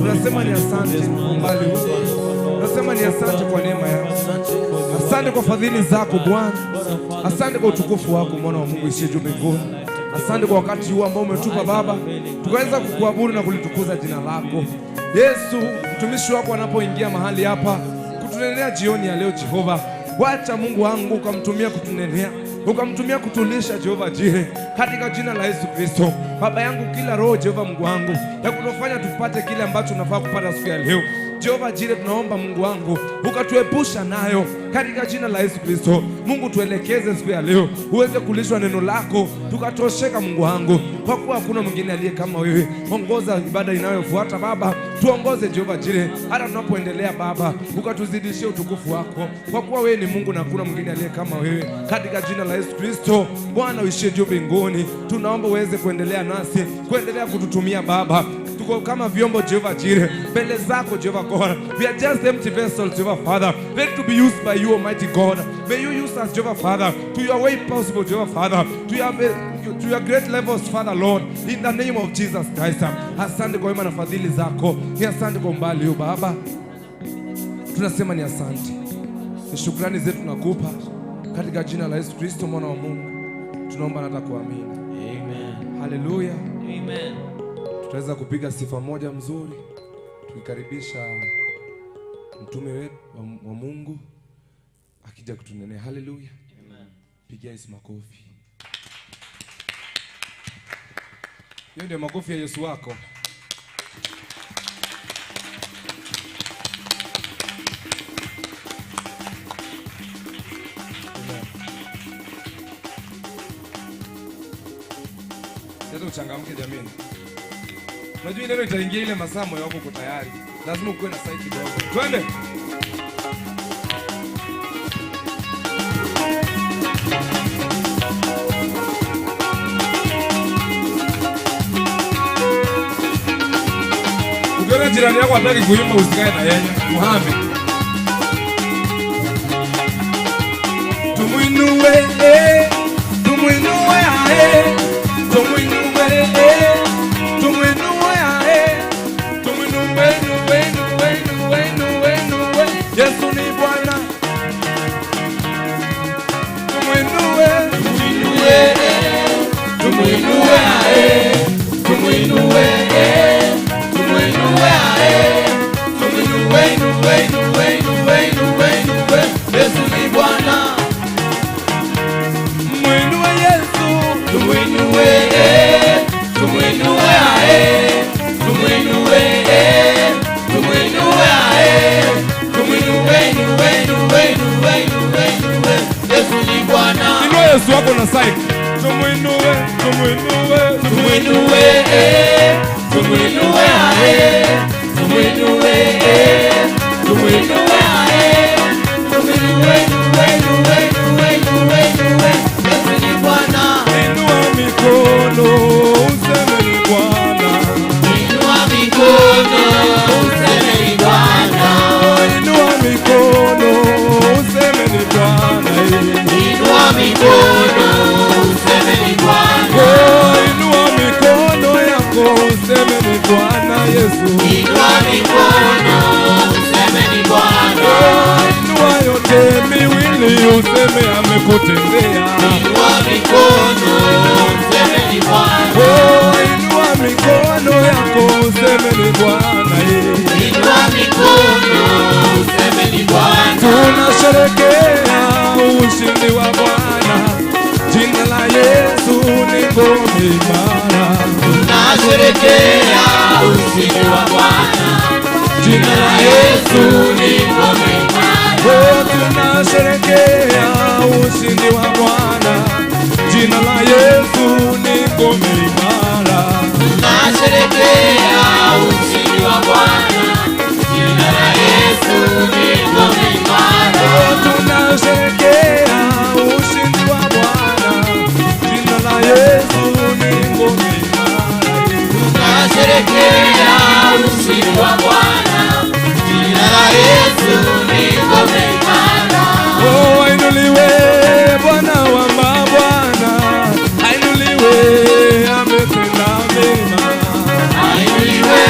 Tunasema ni asante kwa umbali huu, tunasema ni asante kwa neema yako, asante kwa fadhili zako Bwana, asante kwa utukufu wako, mwana wa Mungu ishiye juu mbinguni. Asante kwa wakati huu ambao umetupa Baba, tukaweza kukuabudu na kulitukuza jina lako. Yesu, mtumishi wako anapoingia mahali hapa kutunenea jioni ya leo, Jehova, wacha Mungu wangu ukamtumia kutunenea, ukamtumia kutulisha, Jehova Jireh, katika jina la Yesu Kristo. Baba yangu, kila roho, Jehova Mungu wangu, ya kutofanya tupate kile ambacho unafaa kupata siku ya leo, Jehova Jireh, tunaomba Mungu wangu ukatuepusha nayo katika jina la Yesu Kristo. Mungu, tuelekeze siku ya leo, uweze kulishwa neno lako tukatosheka, Mungu wangu, kwa kuwa hakuna mwingine aliye kama wewe. Ongoza ibada inayofuata Baba, tuongoze Jehova Jireh, hata tunapoendelea Baba, ukatuzidishie utukufu wako, kwa kuwa wewe ni Mungu na hakuna mwingine aliye kama wewe, katika jina la Yesu Kristo. Bwana uishie juu mbinguni, tunaomba uweze kuendelea nasi, kuendelea kututumia Baba. Tuko kama vyombo, Jehova Jireh, mbele zako, Jehova God. We are just empty vessels, Jehovah Father, ready to be used by you, Almighty God. May you use us, Jehovah Father, to your way possible, Jehovah Father, to your great levels, Father Lord, in the name of Jesus Christ. Asante kwa wema na fadhili zako, ni asante kwa umbali huu Baba, tunasema ni asante, ni shukrani zetu tunakupa katika jina la Yesu Kristo mwana wa Mungu, tunaomba na hata kuamini. Amen. Haleluya. Amen. Tutaweza kupiga sifa moja mzuri tukikaribisha mtume wetu wa Mungu akija kutunenea. Haleluya. Amen. Pigia Yesu makofi. Hiyo ndio makofi ya Yesu wako. Amen. Sasa uchangamke jameni. Unajua neno itaingia ile masaa moyo wako uko tayari. Lazima ukuwe na sai kidogo. Twende. Ukiona jirani yako hataki kuimba, usikae na yeye, uhame. Tumuinue, eh, tumuinue, ae, tumuinue, eh, tumuinue, ae, tumuinue, nue, nue, nue, nue, nue. Yesu ni Bwana. Tumuinue, Tumuinue, tumuinue ae, tumuinue, tumuinue ae, tumuinue, nue, nue, nue, nue, nue. Yesu ni Bwana. Muinue Yesu. Tumuinue, tumuinue ae, tumuinue, tumuinue ae, tumuinue, nue, nue, nue, nue, nue. Yesu ni Bwana. Inua Yesu wako na sai. Tumuinue, tumuinue. Tumuinue, tumuinue ae, tumuinue, tumuinue ae, tumuinue, nue, nue, nue, nue, nue. Yesu ni Bwana. Inua mikono useme ni Bwana. Inua mikono useme ni Bwana. Inua mikono useme ni Bwana. Inua mikono useme ni Bwana. Oh, inua mikono yako useme ni Bwana Yesu. Inua mikono useme ni Bwana. Oh, inua yote miwili useme amekutendea. Inua mikono useme ni Bwana. Oh, inua mikono yako useme ni Bwana. Inua mikono useme ni Bwana. Tunasherekea ushindi wa Bwana. Jina la Yesu ni ngome imara. Tunasherekea ushindi wa Bwana. Jina la Yesu ni ngome imara. Oh, tunasherekea ushindi wa Bwana. Jina la Yesu ni ngome imara. Tunasherekea ushindi wa Bwana. Jina la Yesu ni ngome imara. Oh, tunasherekea ushindi wa Bwana. Jina la Yesu ni ngome imara. Tunasherekea ushindi wa Bwana. Jina la Yesu ni ngome imara. Oh, ainuliwe Bwana wa mabwana, ainuliwe, ametenda mema. Ainuliwe.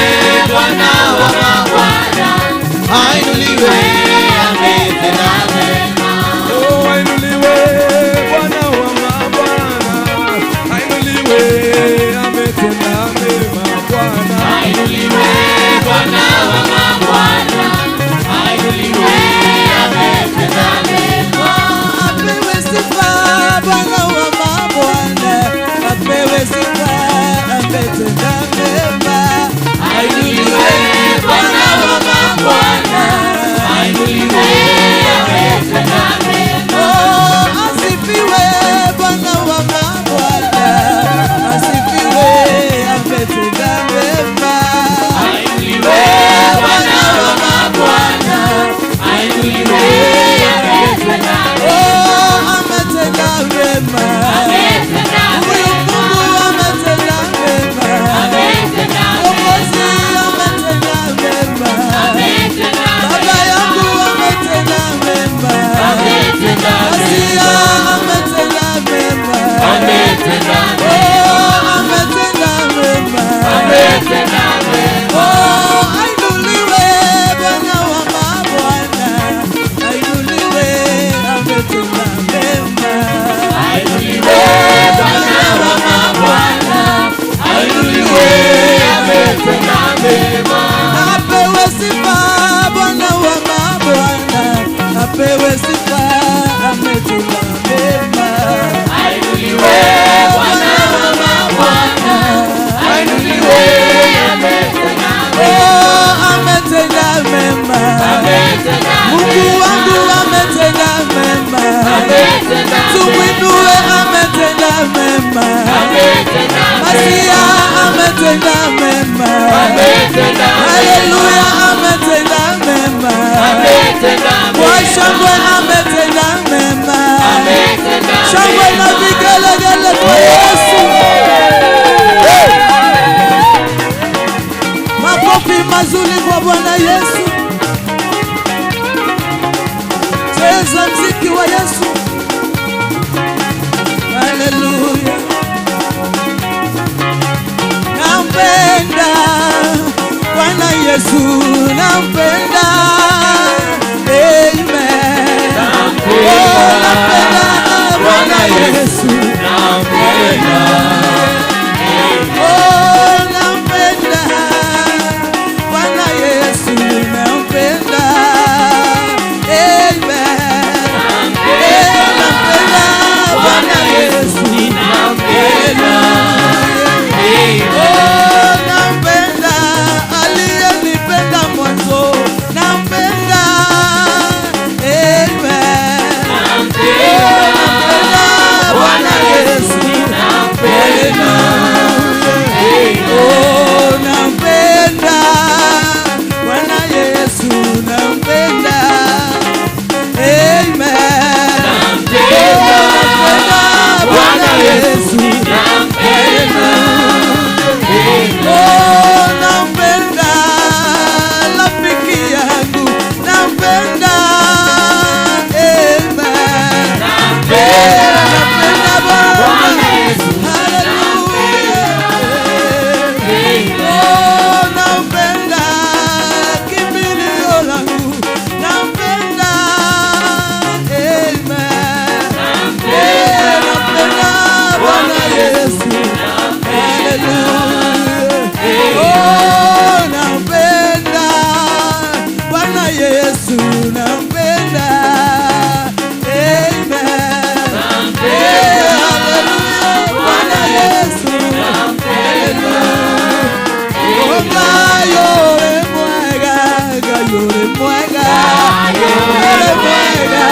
Ainuliwe, ametenda mema. Oh, ainuliwe Bwana wa mabwana, ainuliwe, ametenda mema Bwana. Ainuliwe Bwana wa mabwana, ainuliwe, ametenda mema. Apewe sifa Bwana wa mabwana, apewe sifa, ametenda mema. Ainuliwe Bwana wa mabwana, ainuliwe, ametenda mema. Oh, asifiwe Bwana wa mabwana, asifiwe, ametenda mema. Ainuliwe Bwana wa mabwana, ainuliwe, ametenda mema. Oh, ametenda mema. Ametenda Huyu mema. Mungu ametenda mema. Ametenda Mwokozi ametenda mema. Ametenda Baba yangu ametenda mema. Ametenda Masia ametenda mema. Ametenda Oh, ametenda mema. Ametenda mema. Oh, ainuliwe Bwana wa mabwana, ainuliwe, ametenda mema. Ainuliwe Bwana wa mabwana, ainuliwe, ametenda mema. Apewe sifa Bwana wa mabwana, apewe sifa, ametenda mema. Ainuliwe Bwana wa mabwana, ainuliwe, ametenda Oh, ametenda mema. Ametenda Mungu wangu ametenda mema. Ametenda Tumwinue, ametenda mema. Ametenda Masia ametenda mema. Ametenda Haleluya, ametenda mema. Ametenda Kwa shangwe ametenda mema. Ametenda Shangwe na vigelegele kwa Yesu. Makofi mazuri kwa Bwana Yesu. Cheza mziki wa Yesu. Haleluya. Nampenda Bwana Yesu, nampenda. Amen. Oh, nampenda Bwana Yesu. Oh, nampenda Bwana Yesu, nampenda. Amen. Eh, nampenda Bwana Yesu. Oh, nampenda aliyenipenda mwanzo, nampenda. Amen. Oh, nampenda Bwana Yesu. Oh, nampenda Bwana Yesu, nampenda. Amen. Oh, nampenda Bwana Yesu. Oh, nampenda rafiki yangu, nampenda. Amen. Nampenda Bwana. Hallelujah. Oh, nampenda kimbilio langu, nampenda. Amen. Nampenda Bwana Yesu. Hallelujah. Oh, nampenda Bwana Yesu, nampenda. Amen. Hallelujah. Bwana Yesu. Hallelujah. Oh, Ngayore mwega, Ngayore mwega, Ngayore mwega.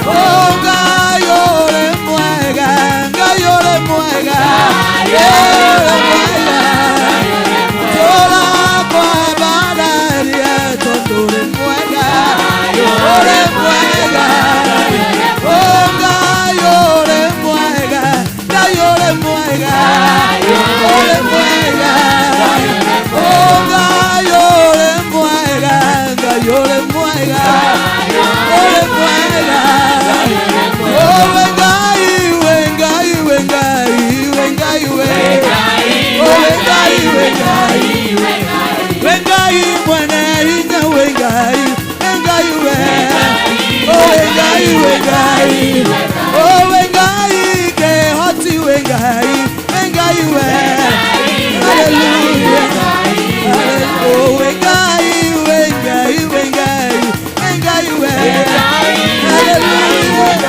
Oh, Ngayore mwega, Ngayore mwega, Ngayore mwega. Tola kwa badaria, tondore mwega, ore mwega. Oh, Ngayore mwega, Ngayore mwega, ore mwega. Oh, Ngayore mwega, Ngayore mwega, ore mwega. Oh, wengai, wengai, wengai, wengai, we. Oh, wengai, wengai. Wengai mwene hinya we Ngai, Ngai we. Oh Ngai we Ngai. Oh Ngai ke hoti we Ngai, Ngai we. Hallelujah. Oh Ngai we Ngai we Ngai, Ngai we. Hallelujah.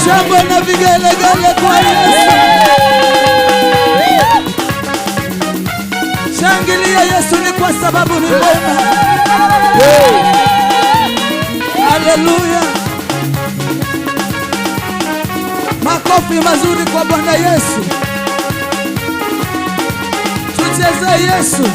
Shangwe na vigelegele kwa Yesu. Shangilia Yesu ni kwa sababu ni mwema. Haleluya. Makofi mazuri kwa Bwana Yesu. Tucheze Yesu.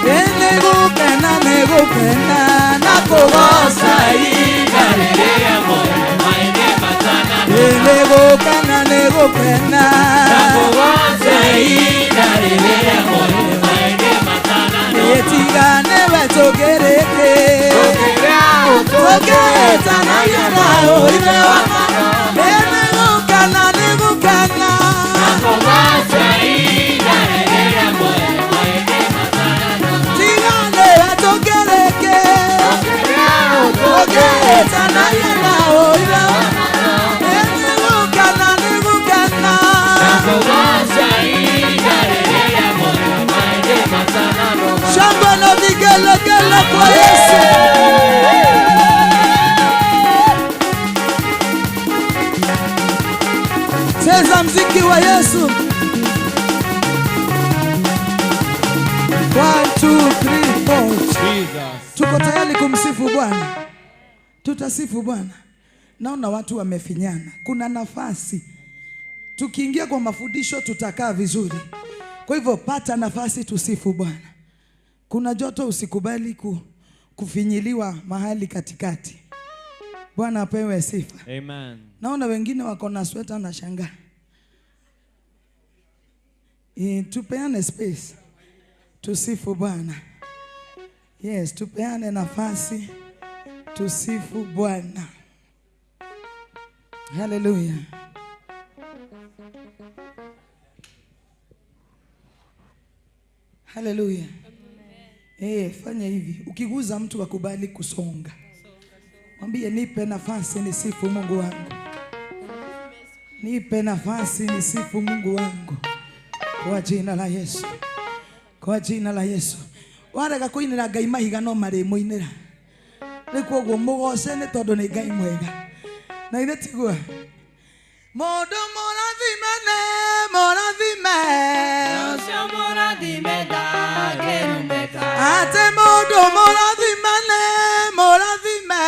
Negukena negukena nakugoca Igarĩrĩria moyo maine matana Negukena negukena Nakugoca igarĩrĩria moyo maine matana Etigane we tũngĩrĩke Tũngĩtanagia na ũithe wa Negukena negukena Nakugoca igarĩrĩria moyo maine matana Tigane we tũngĩrĩke Tũngĩtanagia na ũithe wa Negukena negukena Nakugoca igarĩrĩria moyo maine matana Shangwe na vigelegele kwa Yesu. Cheza mziki wa Yesu. 1 2 3 4. Jesus. Tuko tayari kumsifu Bwana. Tutasifu Bwana. Naona watu wamefinyana. Kuna nafasi. Tukiingia kwa mafundisho tutakaa vizuri. Kwa hivyo pata nafasi tusifu Bwana. Kuna joto, usikubali kufinyiliwa mahali katikati. Bwana apewe sifa. Amen. Naona wengine wako na sweta na shangaa. Tupeane space. Tusifu Bwana. Yes, tupeane nafasi. Tusifu Bwana. Hallelujah. Hallelujah. Fanya hivi. Ukiguza mtu akubali kusonga. Mwambie nipe nafasi nisifu Mungu wangu. Nipe nafasi nisifu Mungu wangu. Kwa jina la Yesu. Kwa jina la Yesu. Warega kuinira Ngai mahiga no marimuinira. Ni koguo mugoce ni tondu ni Ngai mwega. Na ithe tiguo. Mundu murathime ne murathime. Ucio mũrathime ndangĩrumĩka. Ate mundu murathime ne murathime.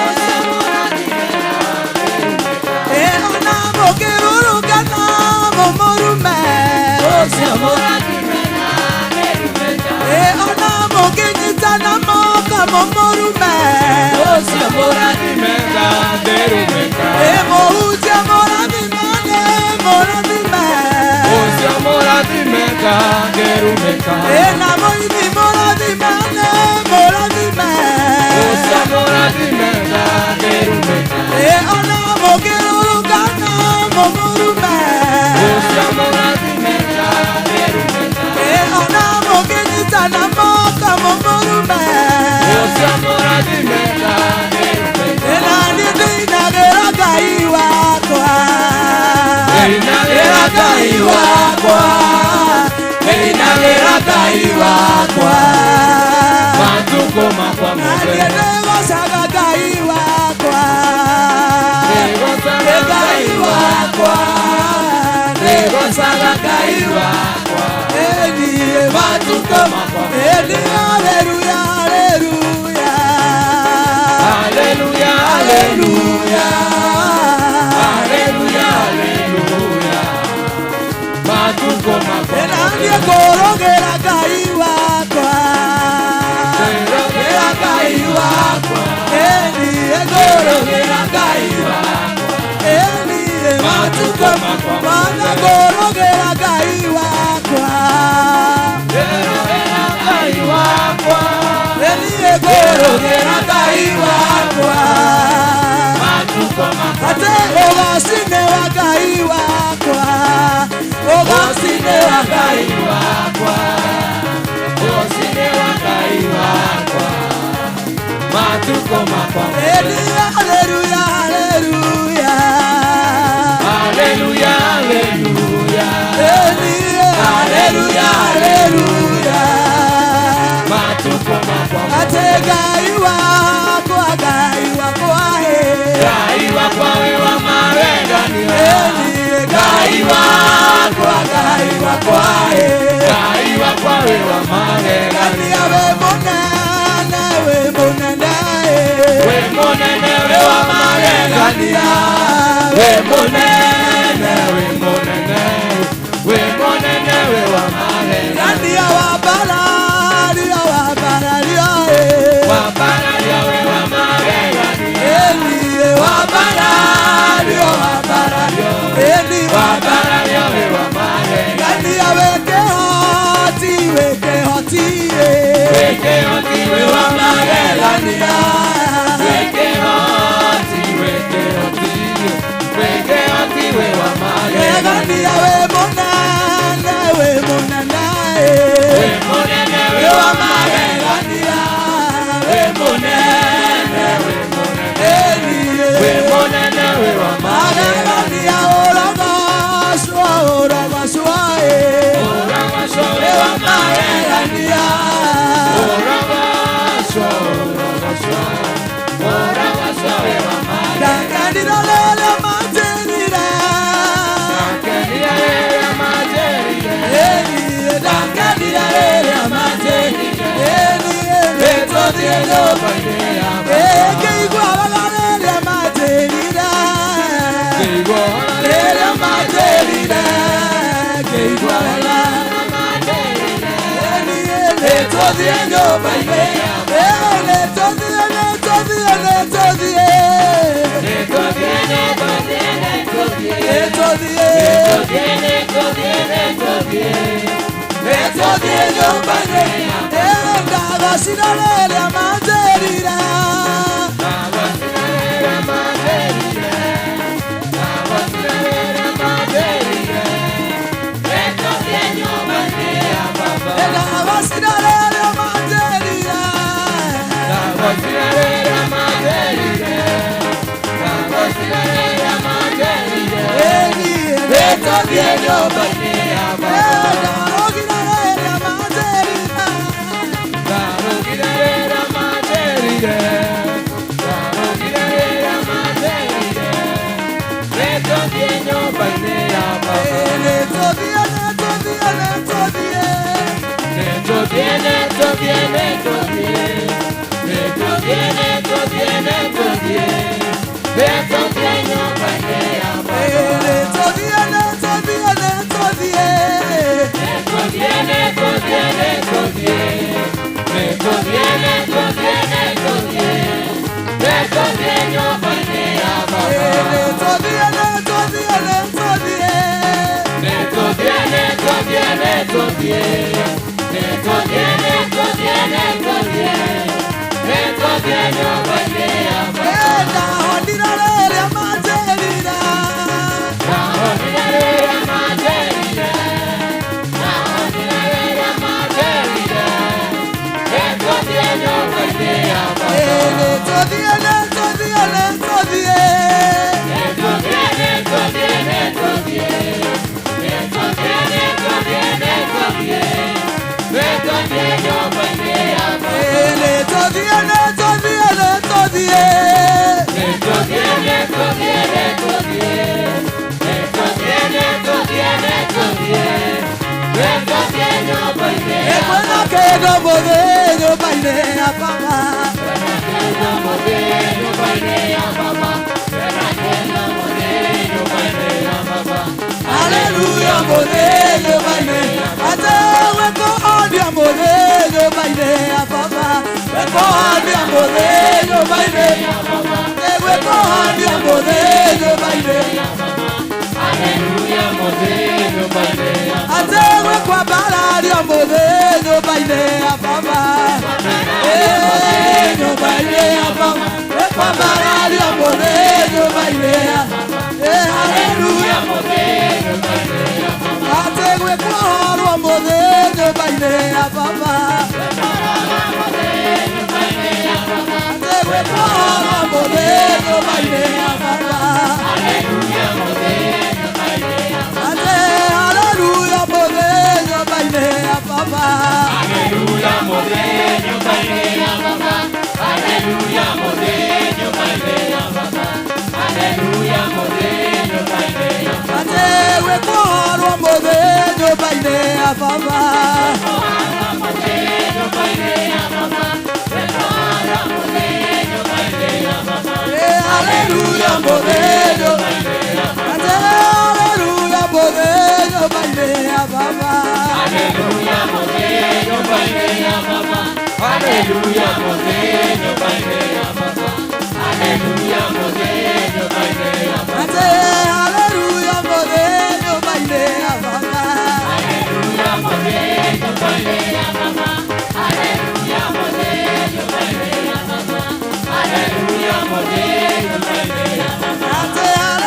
Ucio mũrathime ndangĩrumĩka. Ona mũkĩrurũkana mũmũrume. Ucio mũrathime ndangĩrumĩka. Ona mũkĩnyitana moko mũmũrume. Ucio mũrathime ndangĩrumĩka. Mũhunjia mũrathime ne mũrathime. Ucio mũrathime ndangĩrumĩka. Na mũini mũrathime ne mũrathime. Ucio mũrathime ndangĩrumĩka. Ona mũkĩrurũkana mũmũrume. Ucio mũrathime ndangĩrumĩka. Ona mũkĩnyitana moko mũmũrume. Ucio mũrathime ndangĩrumĩka. Na niĩ ndinagĩra Ngai wakwa. Ndinagĩra Ngai wakwa. Ndinagĩra Ngai wakwa. Matukũ makwa Na mothe. niĩ nĩgocaga Ngai wakwa. Nĩgocaga Ngai wakwa. Nĩgocaga Ngai wakwa. Niĩ Matukũ makwa Eni haleluya, haleluya. Haleluya, Haleluya. haleluya, haleluya. Matukũ makwa Na niĩ ngũrũgĩra Ngai wakwa. Ngũrũgĩra Ngai wakwa. Niĩ ngũrũgĩra Ngai wakwa. Niĩ Matukũ makwa Bwana ngũrũgĩra Ngai wakwa. Ngũrũgĩra Ngai wakwa. Niĩ ngũrũgĩra Ngai wakwa. Matukũ makwa Ate Ugocine wa Ngai wakwa, ugocine wa Ngai wakwa, ugocine wa Ngai wakwa, matuko makwa. Haleluya, haleluya, haleluya, haleluya, haleluya, haleluya, matuko makwa. Ate Ngai wakwa, Ngai wakwa, Ngai wakwa we wa magegania, Ngai wakwa, Ngai wakwa, Ngai wakwa we wa magegania, we munene, we munene, we munene we wa magegania, we munene, we munene, we munene we wa magegania, wa bararia, wa bararia, wa bararia we wa magegania, wa bararia, wa bararia, wa bararia we wa magegania, weke hoti, weke hoti, weke hoti we wa magegania, weke hoti, weke hoti, weke hoti we wa magegania, we munene, we munene, we munene we wa magegania, we munene, we munene, we munene we wa magegania, urogocwo, urogocwo, urogocwo we wa magegania, urogocwo, urogocwo, urogocwo we wa magegania, ndakenire rĩrĩa manjĩrire, ndakenire rĩrĩa manjĩrire, ndakenire rĩrĩa manjĩrire, nĩtũthiĩ nyũmba-inĩ ya Baba, ngĩigua wega rĩrĩa manjĩrire, ngĩigua rĩrĩa manjĩrire, ngĩigua wega nĩtũthiĩ nyũmba-inĩ, nĩtũthiĩ, nĩtũthiĩ, nĩtũthiĩ, nĩtũthiĩ, nĩtũthiĩ, nĩtũthiĩ, nĩtũthiĩ, nĩtũthiĩ, nĩtũthiĩ, nĩtũthiĩ nyũmba-inĩ, ndagocire rĩrĩa manjĩrire, ndagocire rĩrĩa manjĩrire, ndagocire rĩrĩa manjĩrire, nĩtũthiĩ nyũmba-inĩ ya Baba, ndagocire rĩrĩa manjĩrire, ndagocire rĩrĩa manjĩrire, ndagocire rĩrĩa manjĩrire, nĩtũthiĩ nyũmba-inĩ ya Baba, ndarogire rĩrĩa manjĩrire, ndarogire rĩrĩa manjĩrire, ndarogire rĩrĩa manjĩrire, nĩtũthiĩ nyũmba-inĩ ya Baba, nĩtũthiĩ, nĩtũthiĩ, nĩtũthiĩ, nĩtũthiĩ, nĩtũthiĩ, nĩtũthiĩ, nĩtũthiĩ, nĩtũthiĩ, nĩtũthiĩ, nĩtũthiĩ nyũmba-inĩ ya Baba, nĩtũthiĩ, nĩtũthiĩ, nĩtũthiĩ, nĩtũthiĩ, nĩtũthiĩ, nĩtũthiĩ, nĩtũthiĩ, nĩtũthiĩ, nĩtũthiĩ, nĩtũthiĩ nyũmba-inĩ ya Baba, nĩtũthiĩ, nĩtũthiĩ, nĩtũthiĩ, nĩtũthiĩ, nĩtũthiĩ, nĩtũthiĩ, nĩtũthiĩ, nĩtũthiĩ, nĩtũthiĩ, nĩtũthiĩ nyũmba-inĩ ya Baba, ndahonire rĩrĩa manjĩrire, ndahonire rĩrĩa manjĩrire, ndahonire rĩrĩa manjĩrire, nĩtũthiĩ nyũmba-inĩ ya Baba, nĩtũthiĩ, nĩtũthiĩ, nĩtũthiĩ, nĩtũthiĩ, nĩtũthiĩ, nĩtũthiĩ, nĩtũthiĩ, nĩtũthiĩ, nĩtũthiĩ, nĩtũthiĩ nyũmba-inĩ ya Baba, nĩtũthiĩ, nĩtũthiĩ, nĩtũthiĩ, nĩtũthiĩ, nĩtũthiĩ, nĩtũthiĩ, nĩtũthiĩ, nĩtũthiĩ, nĩtũthiĩ, nĩtũthiĩ nyũmba-inĩ ya kwĩna kĩndũ mũthĩ nyũmba-inĩ ya Baba, haleluya mũthĩ nyũmba-inĩ, atĩ wĩkũhonia mũthĩ nyũmba-inĩ ya Baba, wĩkũhonia mũthĩ nyũmba-inĩ, wĩkũhonia mũthĩ nyũmba-inĩ, atĩ wĩkwambararia mũthĩ nyũmba-inĩ ya Baba, nyũmba-inĩ ya Baba, wĩkwambararia mũthĩ nyũmba-inĩ ya Baba, ya Baba. Hallelujah, Bodejo. Hallelujah, Bodejo, baile ya Baba. Hallelujah, Bodejo, baile ya Baba. Hallelujah, Bodejo, baile ya Baba. Hallelujah, Bodejo, baile ya Baba. Hallelujah, Bodejo, baile ya Baba. Hallelujah, Bodejo, baile ya Baba. Hallelujah, Bodejo, baile ya Baba. Hallelujah, Bodejo, baile ya Baba.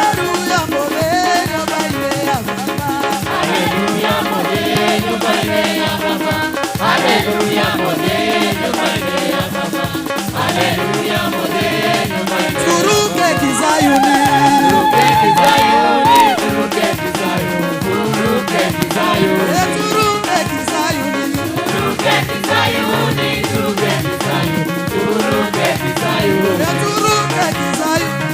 Hallelujah, Bodejo, baile ya Baba. Hallelujah, Bodejo, baile ya Baba. Hallelujah, Bodejo, baile ya Baba. Hallelujah, Bodejo, baile. Turuke kizayuni. Turuke kizayuni, turuke kizayuni, turuke kizayuni. Turuke kizayuni. Turuke kizayuni, turuke kizayuni, turuke kizayuni. Turuke kizayuni.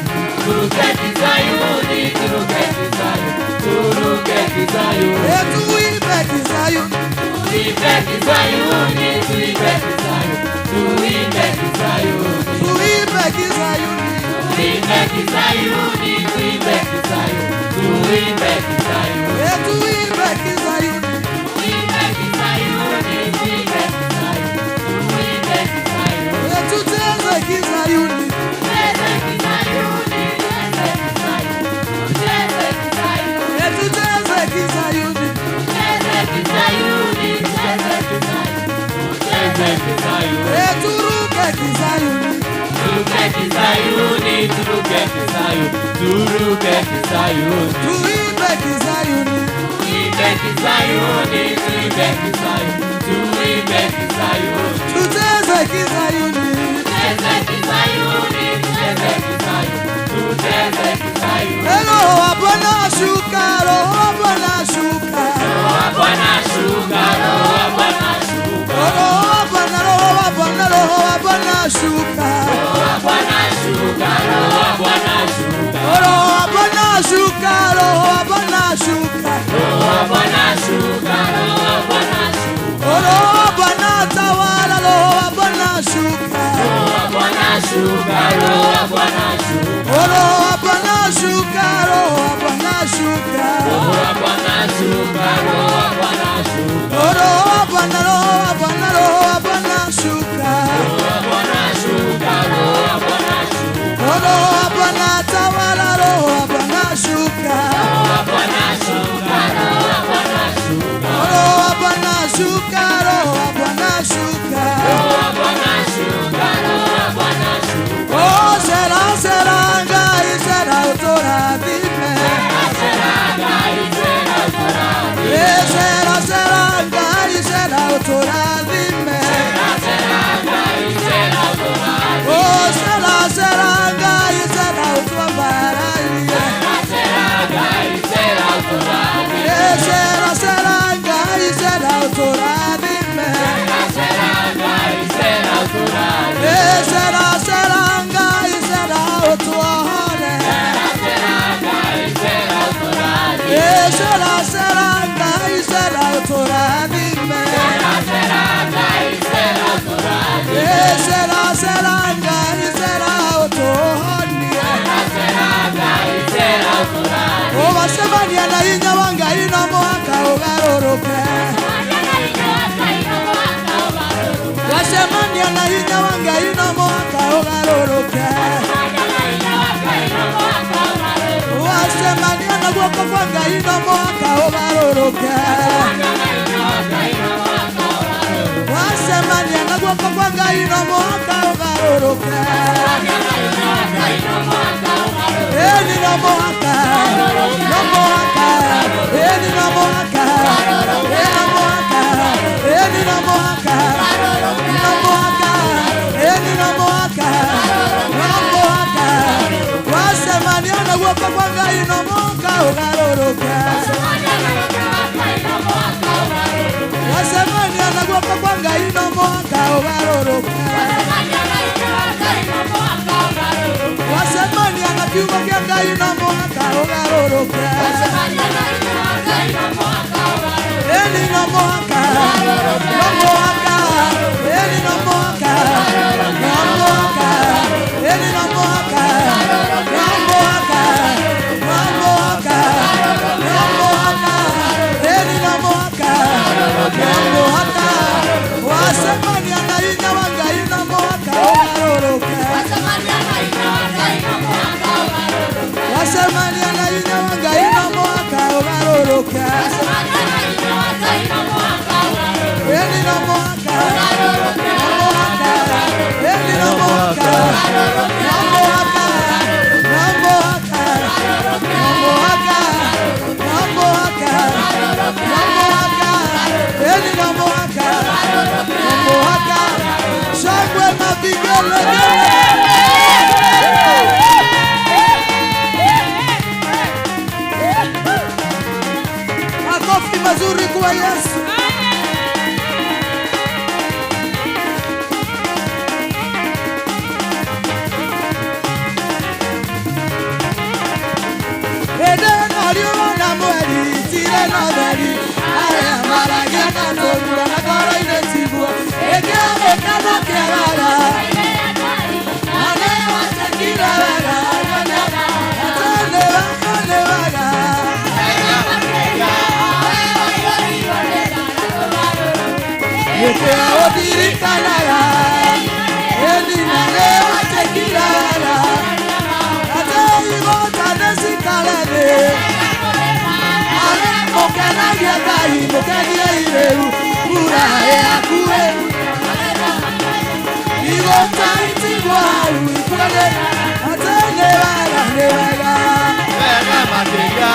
Turuke kizayuni, turuke kizayuni, turuke kizayuni. Tuibe kizayuni. Tuibe kizayuni, tuibe kizayuni, tuibe kizayuni. Tuibe kizayuni. Tuibe kizayuni, tuibe kizayuni, tuibe kizayuni. Tuibe kizayuni. Tuibe kizayuni, tuibe kizayuni, tuibe kizayuni. Tucheze kizayuni. Tucheze kizayuni, tucheze kizayuni, tucheze kizayuni. Tucheze kizayuni. Tucheze kizayuni, tucheze kizayuni, tucheze kizayuni. Turuke kizayuni. Turuke kizayuni, turuke kizayuni, turuke kizayuni. Tuibe kizayuni. Tuibe kizayuni, tuibe kizayuni, tuibe kizayuni. Tucheze kizayuni. Tucheze kizayuni, tucheze kizayuni, tucheze kizayuni. Roho wa Bwana shuka, Roho wa Bwana shuka. Roho wa Bwana shuka, Roho wa Bwana shuka. Roho wa Bwana, Roho wa Bwana, Roho wa Bwana shuka. Roho wa Bwana shuka, Roho wa Bwana shuka. Roho wa Bwana shuka, Roho wa Bwana shuka. Roho wa Bwana shuka, Roho wa Bwana shuka. Roho wa Bwana tawala, Roho wa Bwana shuka. Roho wa Bwana shuka, Roho wa Bwana shuka. Roho wa Bwana shuka, Roho wa Bwana shuka. Roho wa Bwana shuka, Roho wa Bwana shuka. Roho wa Bwana, Roho wa Bwana, Roho wa Bwana shuka. Roho wa Bwana shuka, Roho wa Bwana shuka. Roho wa Bwana tawala, Roho wa Bwana shuka. Roho wa Bwana shuka, Roho wa Bwana shuka. Roho wa Bwana shuka, Roho wa Bwana shuka. Roho wa Bwana shuka, Roho wa Bwana shuka. Oh, sera sera ngai sera utoradhime. Sera ngai sera utoradhime. Sera sera ngai sera utoradhime. Sera ngai sera utoradhime. Oh, sera sera ngai sera utuambaralie. Sera ngai sera utoradhime. Sera sera ngai sera utoradhime. Sera ngai sera utoradhime. Sera sera ngai sera utuahane. Sera ngai sera utoradhime. Sera sera ngai sera utoradhime. Sera ngai sera utoradhime. Sera sera ngai sera utuonie. Sera ngai sera utoradhime. Owacemania na hinya wa Ngai no mũhaka ũgarũrũke. Wacemania na hinya wa Ngai no mũhaka ũgarũrũke. Wacemania na guoko kwa Ngai no mũhaka ũgarũrũke. Wacemania na guoko kwa Ngai no mũhaka ũgarũrũke. Eni no mũhaka, no mũhaka, eni no mũhaka, eni no mũhaka, eni no mũhaka, no mũhaka, eni no mũhaka, no mũhaka. Wacemania na guoko kwa Ngai no mũhaka ũgarũrũke. Wacemania na guoko kwa Ngai no mũhaka ũgarũrũke. Wacemania na kiugo kĩa Ngai no mũhaka ũgarũrũke. Eni no no mwaka, no mwaka, eni no mwaka, no mwaka, eni no mwaka, no mwaka, no mwaka, no mwaka, eni no mwaka, no mwaka. Wasemania na wangai no mwaka ugarũrũke. Wasemania na inya wa Ngai no mwaka ũgarũrũke. Eni no mwaka, no mwaka, eni no mwaka, no mwaka, no mwaka, no mwaka, no mwaka, no mwaka, eni no mwaka, no mwaka. Shangwe na vigelegele. Makofi mazuri kwa Yesu. Ede riũa na mweri itirĩ na ũtheri, arĩa maragia na tũnua na ngoro-inĩ tiguo, ĩkĩamũkana kĩagaga, na nĩwatekire wega, atĩ nĩ wega nĩ wega. Nĩkĩo ũndirikanaga, ĩni na nĩwatekire wega, atĩ igũta nĩcikare thĩ. Arĩa mũkenagia Ngai, mũkeniei rĩu, mbura ĩhakuhĩ. Igũta itigwo hau ikũrane, atĩ nĩ wega nĩ wega. Wega makĩria.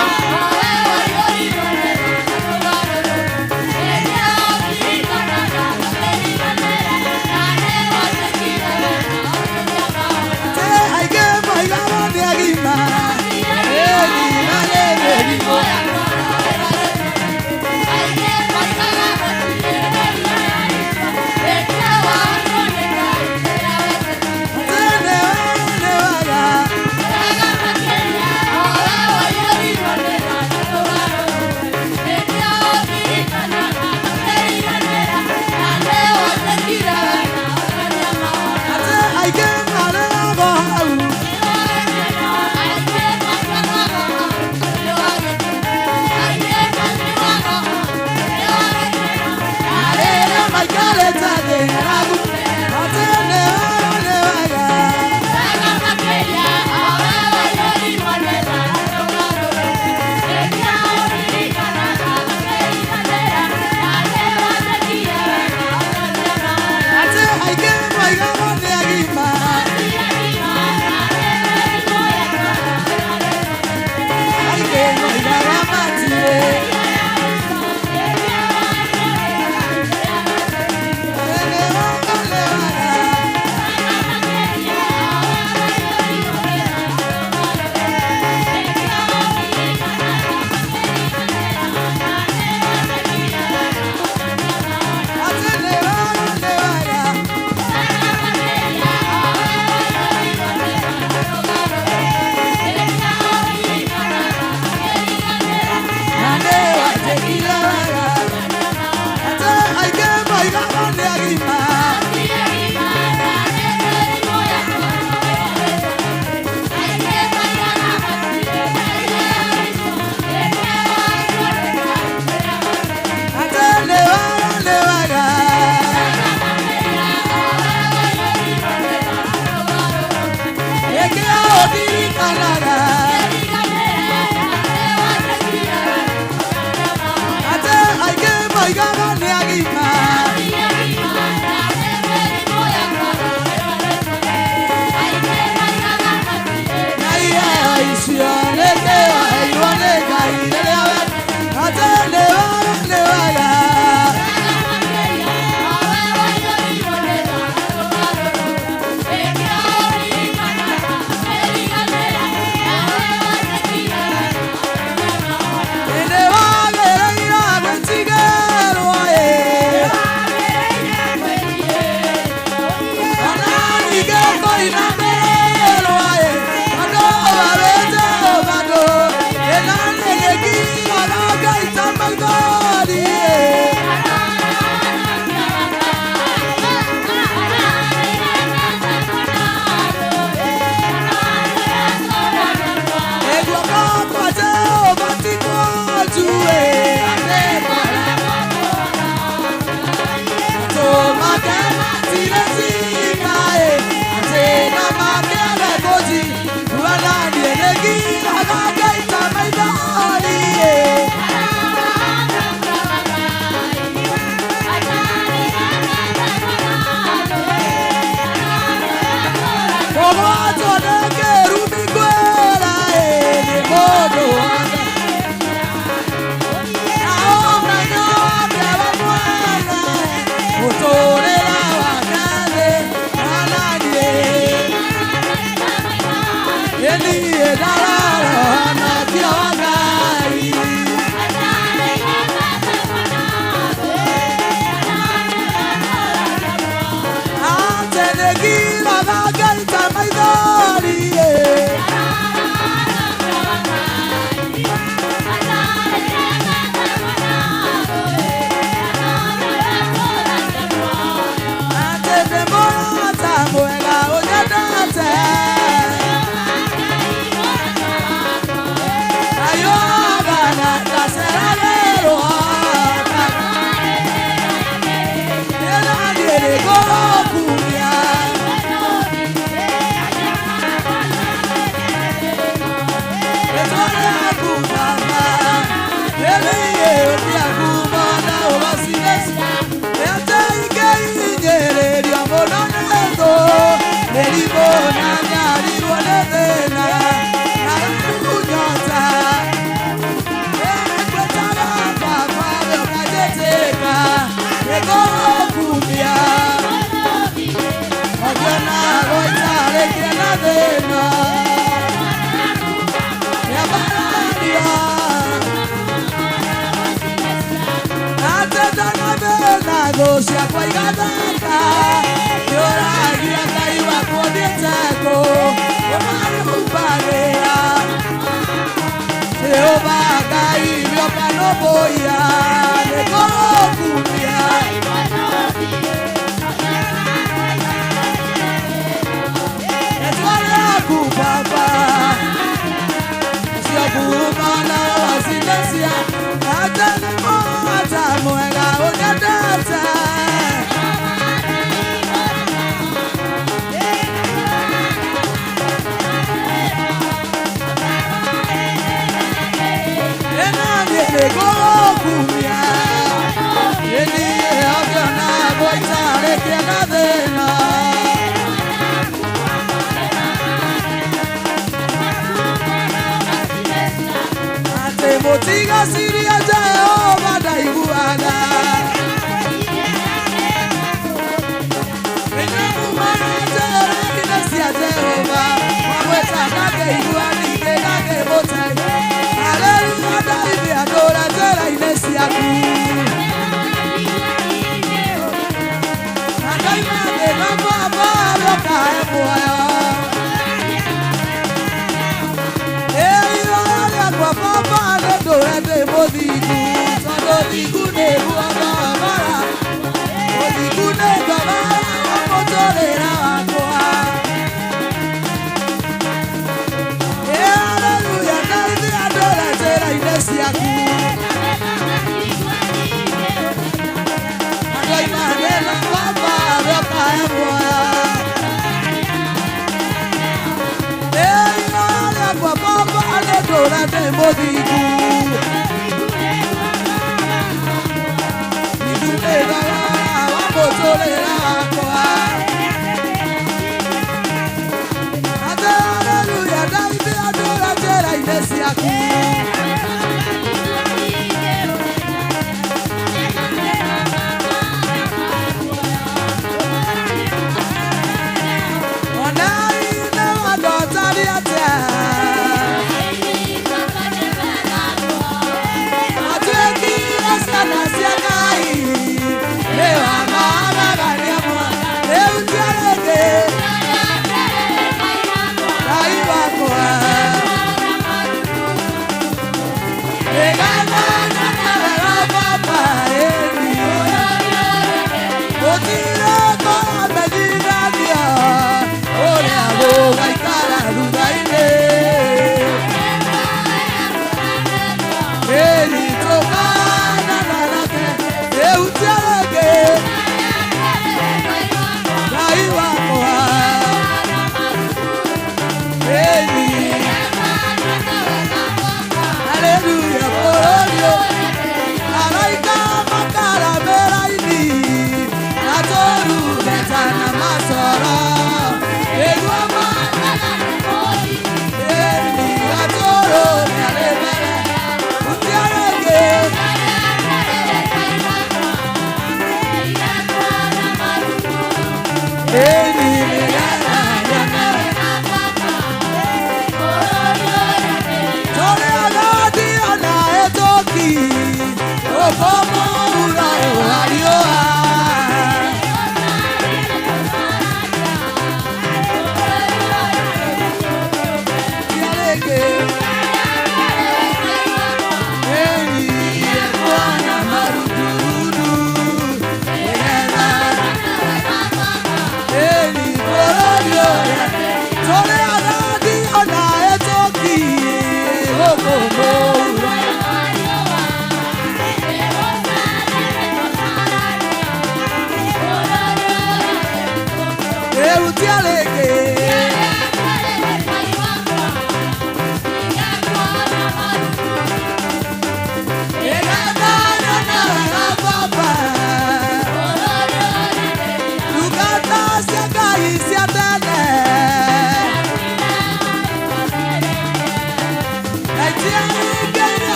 Atĩ aingĩ moigaga nĩ agima, ĩni na nĩ mĩrimũ. Atĩ nĩ wega nĩ wega.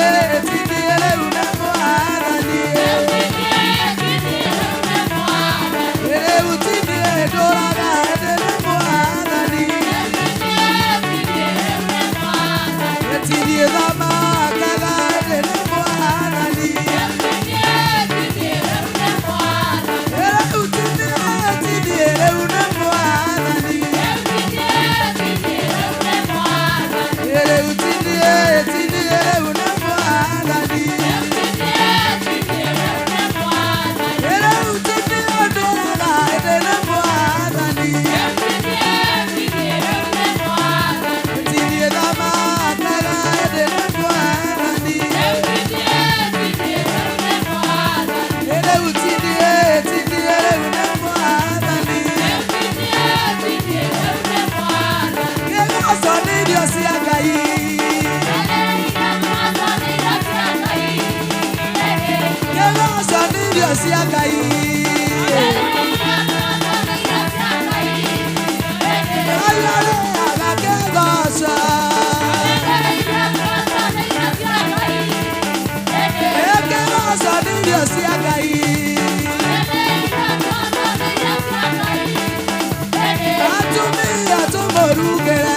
Hallelujah. cia Ngai. Ngai arĩa agakĩgoca. Ĩkĩgoca nĩ irio cia Ngai. Atumia tũmũrugĩre.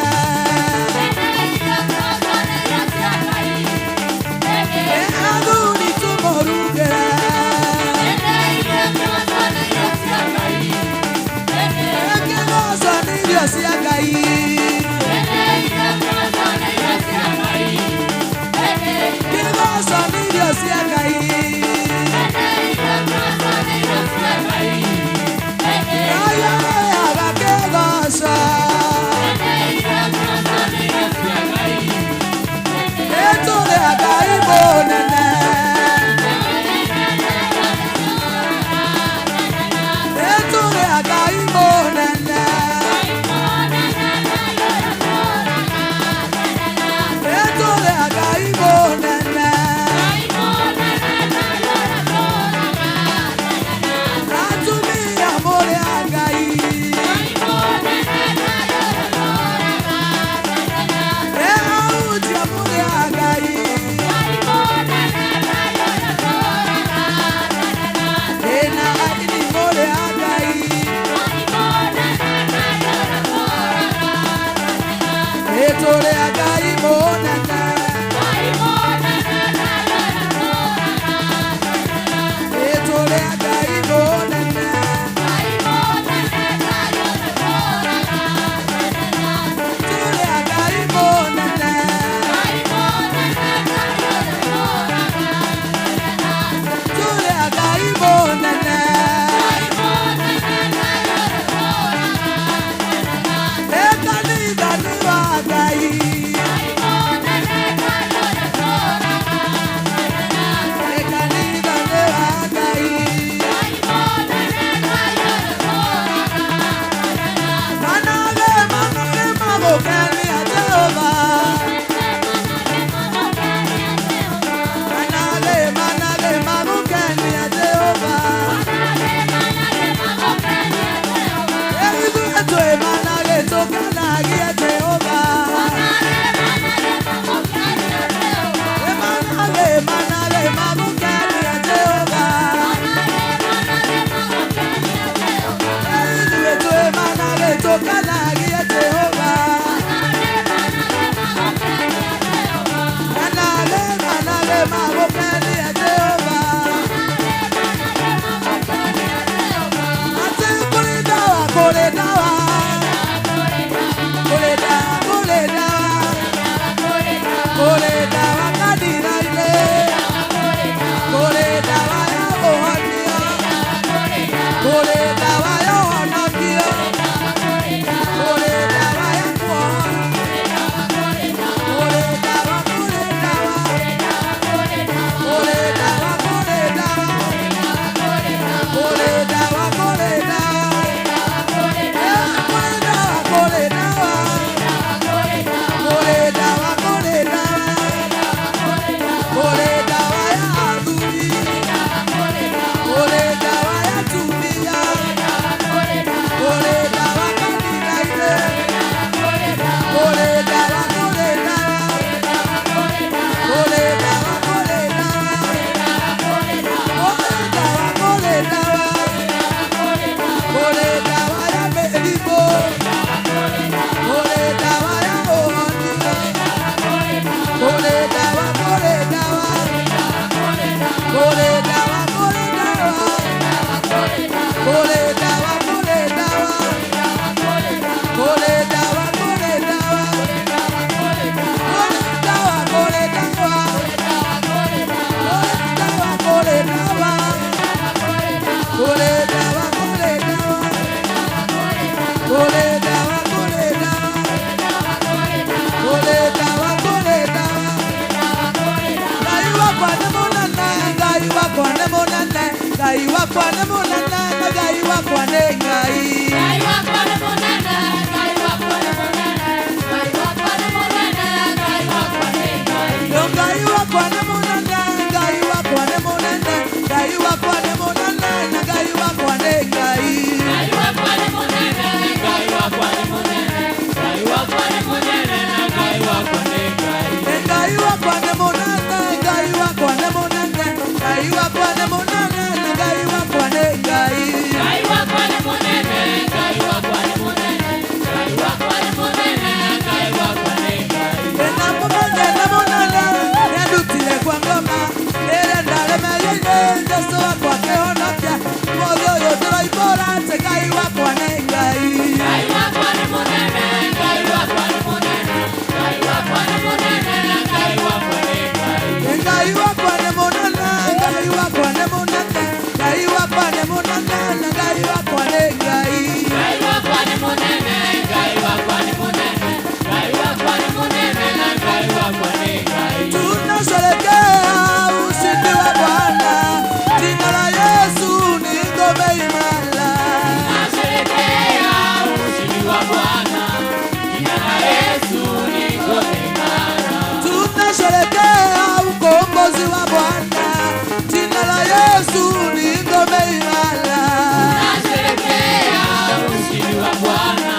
Athuri tũmũrugĩre. Ĩkĩgoca nĩ irio cia Ngai. Kĩgoco nĩ irio cia Ngai. Ngai arĩaga kĩgoco. Ĩtũrĩa Ngai mũnene. Ĩtũrĩa Ngai mũnene. Ĩtũrĩa Ngai mũnene. Atumia mũrĩ a Ngai. Ĩ ahunjia mũrĩ a Ngai. Ĩ na aini mũrĩ a Ngai. Ĩtũrĩa Ngai mũnene. Ĩtũrĩa Ngai mũnene. Tũrĩa Ngai mũnene. Tũrĩa Ngai mũnene. Ĩ kanitha nĩ wa Ngai. Ĩ kanitha nĩ wa Ngai. Manage manage magũkenia Jehova. Manage manage magũkenia Jehova. Ithuĩ twĩ manage tũkenagie Jehova. Ĩ manage manage magũkenia Jehova. Ithuĩ twĩ manage tũkenagie Jehova. Manage manage magũkenia Jehova. Atĩ kũrĩ ndawa, kũrĩ ndawa. Kũrĩ ndawa, kũrĩ ndawa. Kũrĩ ndawa kanitha-inĩ. Kũrĩ ndawa ya ũhonio. Kũrĩ ndawa ya ũhonokio. Kũrĩ ndawa ya kuohora. Kũrĩ ndawa, kũrĩ ndawa. Kũrĩ ndawa, kũrĩ ndawa. Kũrĩ ndawa, kũrĩ ndawa. Kũrĩ ndawa, kũrĩ ndawa. Kũrĩ ndawa, kũrĩ ndawa. Kũrĩ ndawa ya athuri. Kũrĩ ndawa ya atumia. Kũrĩ ndawa kanitha-inĩ. Kũrĩ ndawa, kũrĩ ndawa. Kũrĩ ndawa, kũrĩ ndawa. Kũrĩ ndawa, kũrĩ ndawa. Kũrĩ ndawa ya mĩrimũ. Kũrĩ ndawa ya ũhonio. Kũrĩ ndawa, kũrĩ ndawa. Kũrĩ ndawa, kũrĩ ndawa. Kũrĩ ndawa, kũrĩ ndawa. Kũrĩ ndawa, kũrĩ ndawa. Kũrĩ ndawa, kũrĩ ndawa. Kũrĩ ndawa, kũrĩ ndawa. Kũrĩ ndawa, kũrĩ ndawa. Kũrĩ ndawa, kũrĩ ndawa. Kũrĩ ndawa, kũrĩ ndawa. Ngai wakwa nĩ mũnene, Ngai wakwa nĩ mũnene, Ngai wakwa nĩ mũnene, Ngai wakwa nĩ Ngai. Ngai wakwa nĩ mũnene, Ngai wakwa nĩ mũnene, Ngai wakwa nĩ mũnene, Ngai wakwa nĩ Ngai. Ngai wakwa nĩ mũnene, Ngai wakwa nĩ mũnene, Ngai wakwa nĩ mũnene. Ngai wakwa nĩ mũnene, Ngai wakwa nĩ mũnene, Ngai wakwa nĩ mũnene, na Ngai wakwa nĩ Ngai. Ngai wakwa nĩ mũnene, Ngai wakwa nĩ mũnene, Ngai wakwa nĩ mũnene, na Ngai wakwa nĩ Ngai. Tunasherekea ushindi wa Bwana, jina la Yesu ni ngome imara. Nasherehekea ushindi wa Bwana, jina la Yesu ni ngome imara. Tunasherekea ukombozi wa Bwana, jina la Yesu ni ngome imara. Nasherehekea ushindi wa Bwana,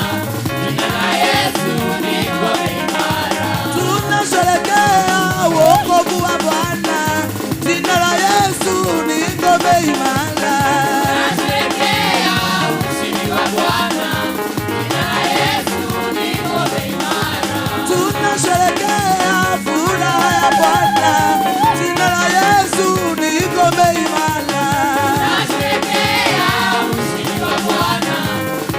jina la Yesu ni ngome imara. Tunasherekea wokovu wa Bwana, jina la Yesu ni ngome imara. Nasherehekea ushindi wa Bwana, jina la Yesu ni ngome imara. Tunasherekea furaha ya Bwana, jina la Yesu ni ngome imara. Nasherehekea ushindi wa Bwana,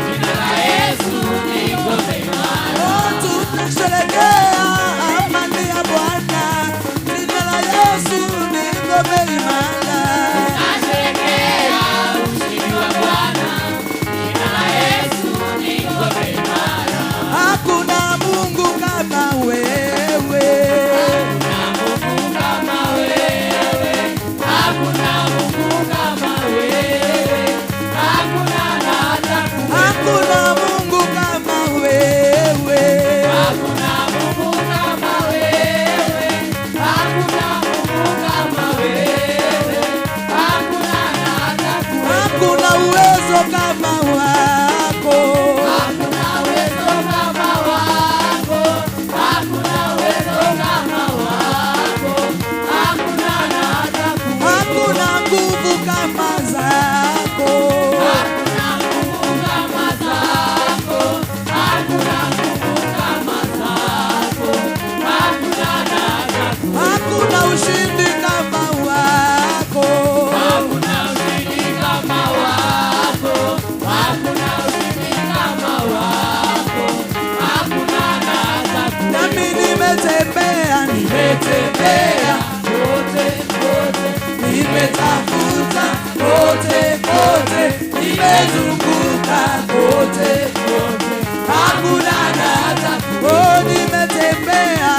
jina la Yesu ni ngome imara. Oh, tunasherekea amani ya Bwana, jina la Yesu ni ngome imara. Nasherehekea ushindi wa Bwana, jina la Yesu ni ngome imara. Hakuna Mungu kama wewe. Hakuna Mungu kama wewe, hakuna Mungu kama wewe, hakuna na hata Hakuna Mungu kama wewe. Hakuna Mungu kama wewe, hakuna Mungu kama wewe, hakuna na hata Hakuna uwezo kama wako. Hakuna uwezo kama wako, hakuna uwezo kama wako, hakuna na hata Hakuna nguvu kama zako. Hakuna nguvu kama zako, hakuna nguvu kama zako, hakuna na hata Hakuna ushindi kama wako. Hakuna ushindi kama wako, hakuna ushindi kama wako, hakuna na hata Nami nimetembea, nimetembea kote kote, nimetafuta kote kote, nimezunguka kote kote, hakuna na hata. Oh, nimetembea,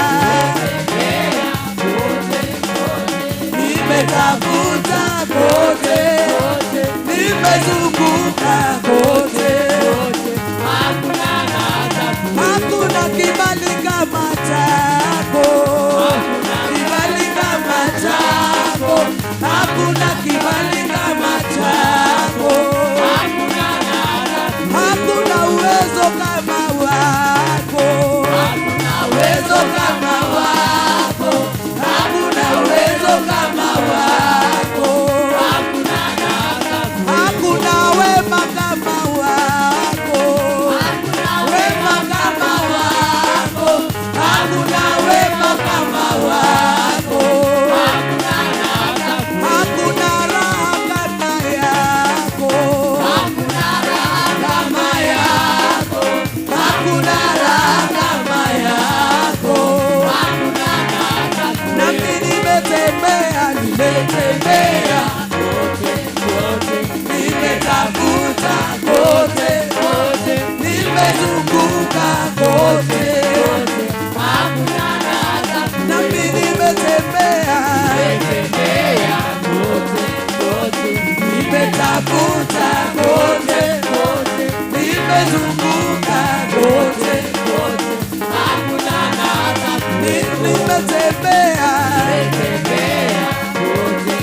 kote kote, nimetafuta kote, nimezunguka kote, hakuna na hata hakuna kibali kama chako, kibali kama chako, hakuna kibali kama chako. hakuna na hata Hakuna uwezo kama wako, hakuna uwezo kama wako, hakuna uwezo kama wako, hakuna na hata hakuna wema kama wako, hakuna wema kama wako, hakuna wema kama wako, hakuna na hata hakuna raha kama yako, hakuna raha kama yako, hakuna raha kama yako. hakuna na hata Nami nimetembea, nimetembea, kote kote, nimetafuta kote, kote nimezunguka kote, hakuna na hata nami nimetembea, tembea kote kote, nimetafuta kote, kote nimezunguka kote, kote, hakuna na hata nimetembea, tembea kote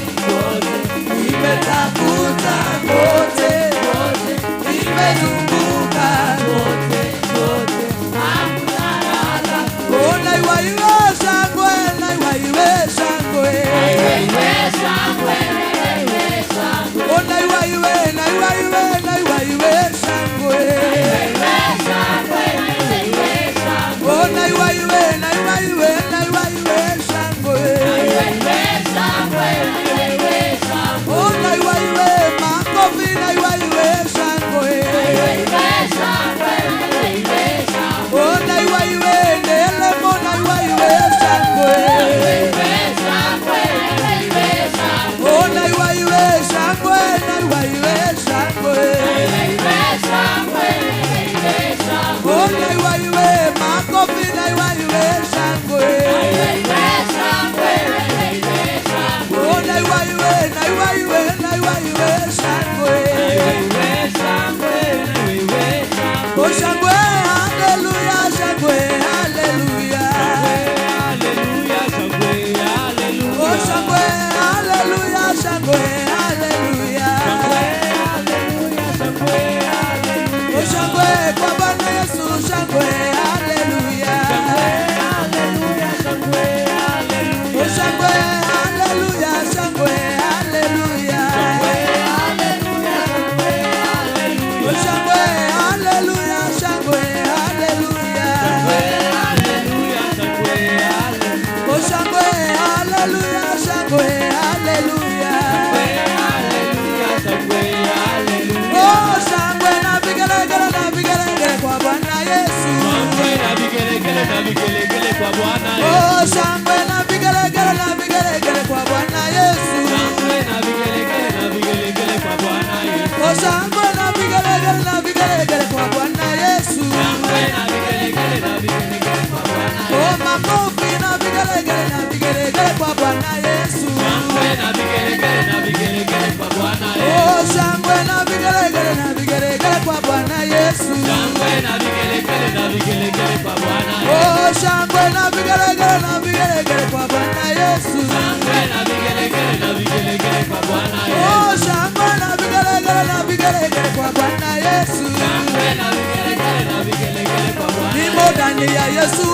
na vigelegele kwa Bwana Yesu. Oh, shangwe na vigelegele na vigelegele kwa Bwana Yesu. Shangwe na vigelegele na vigelegele kwa Bwana Yesu. Oh, shangwe na vigelegele na vigelegele kwa Bwana Yesu. Shangwe na vigelegele na vigelegele kwa Bwana Yesu. Oh, makofi na vigelegele na vigelegele kwa Bwana Yesu. Shangwe na vigelegele na vigelegele kwa Bwana Yesu. Oh, shangwe na vigelegele na vigelegele kwa Bwana Yesu. Shangwe na vigelegele na vigelegele kwa Bwana Yesu. Oh, shangwe na vigelegele na vigelegele kwa Bwana Yesu. Shangwe na vigelegele na vigelegele kwa Bwana Yesu. Oh, shangwe na vigelegele na vigelegele kwa Bwana Yesu. Shangwe na vigelegele na vigelegele kwa Bwana Yesu. Nimo ndani ya Yesu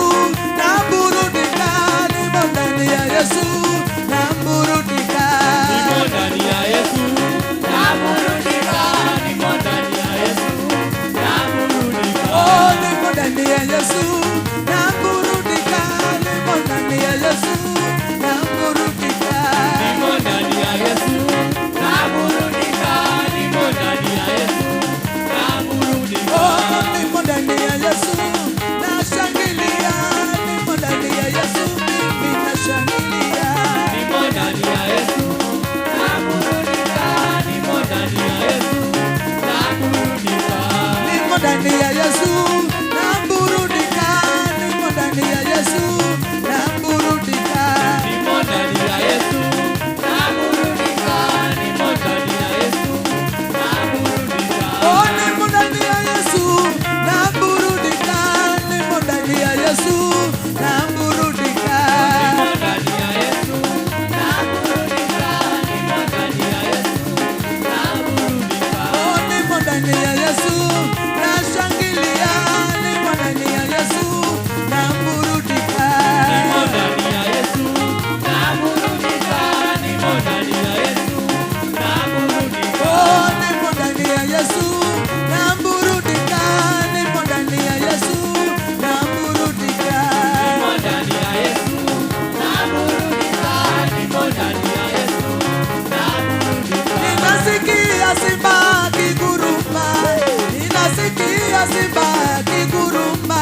naburudika, nimo ndani ya Yesu naburudika. Nimo ndani ya Yesu, naburudika. Nimo ndani ya Yesu, naburudika. Oh, nimo ndani ya Yesu naburudika, nimo ndani ya Yesu naburudika. Nimo ndani ya Yesu, naburudika. Nimo ndani ya Yesu, naburudika. Oh, nimo ndani ya Yesu nashangilia, nimo ndani ya Yesu mimi nashangilia. Nimo ndani ya Yesu, naburudika. Nimo ndani ya Yesu, naburudika. Nimo ndani ya Yesu naburudika, nimo ndani ya Yesu naburudika. Nimo ndani ya Yesu, naburudika. Nimo ndani ya Yesu, naburudika. Oh, nimo ndani ya Yesu naburudika, nimo ndani ya Yesu naburudika. Nimo ndani ya Yesu, naburudika. Nimo ndani ya Yesu, naburudika. Oh, nimo ndani ya Yesu nashangilia, nimo ndani ya Yesu naburudika. Nimo ndani ya Yesu, naburudika. Nimo ndani ya Yesu, naburudika. Oh, nimo ndani ya Yesu naburudika, nimo ndani ya Yesu naburudika. Nimo ndani ya Yesu, naburudika. Nimo ndani ya Yesu, naburudika. Ninasikia simba akiguruma, ninasikia simba akiguruma,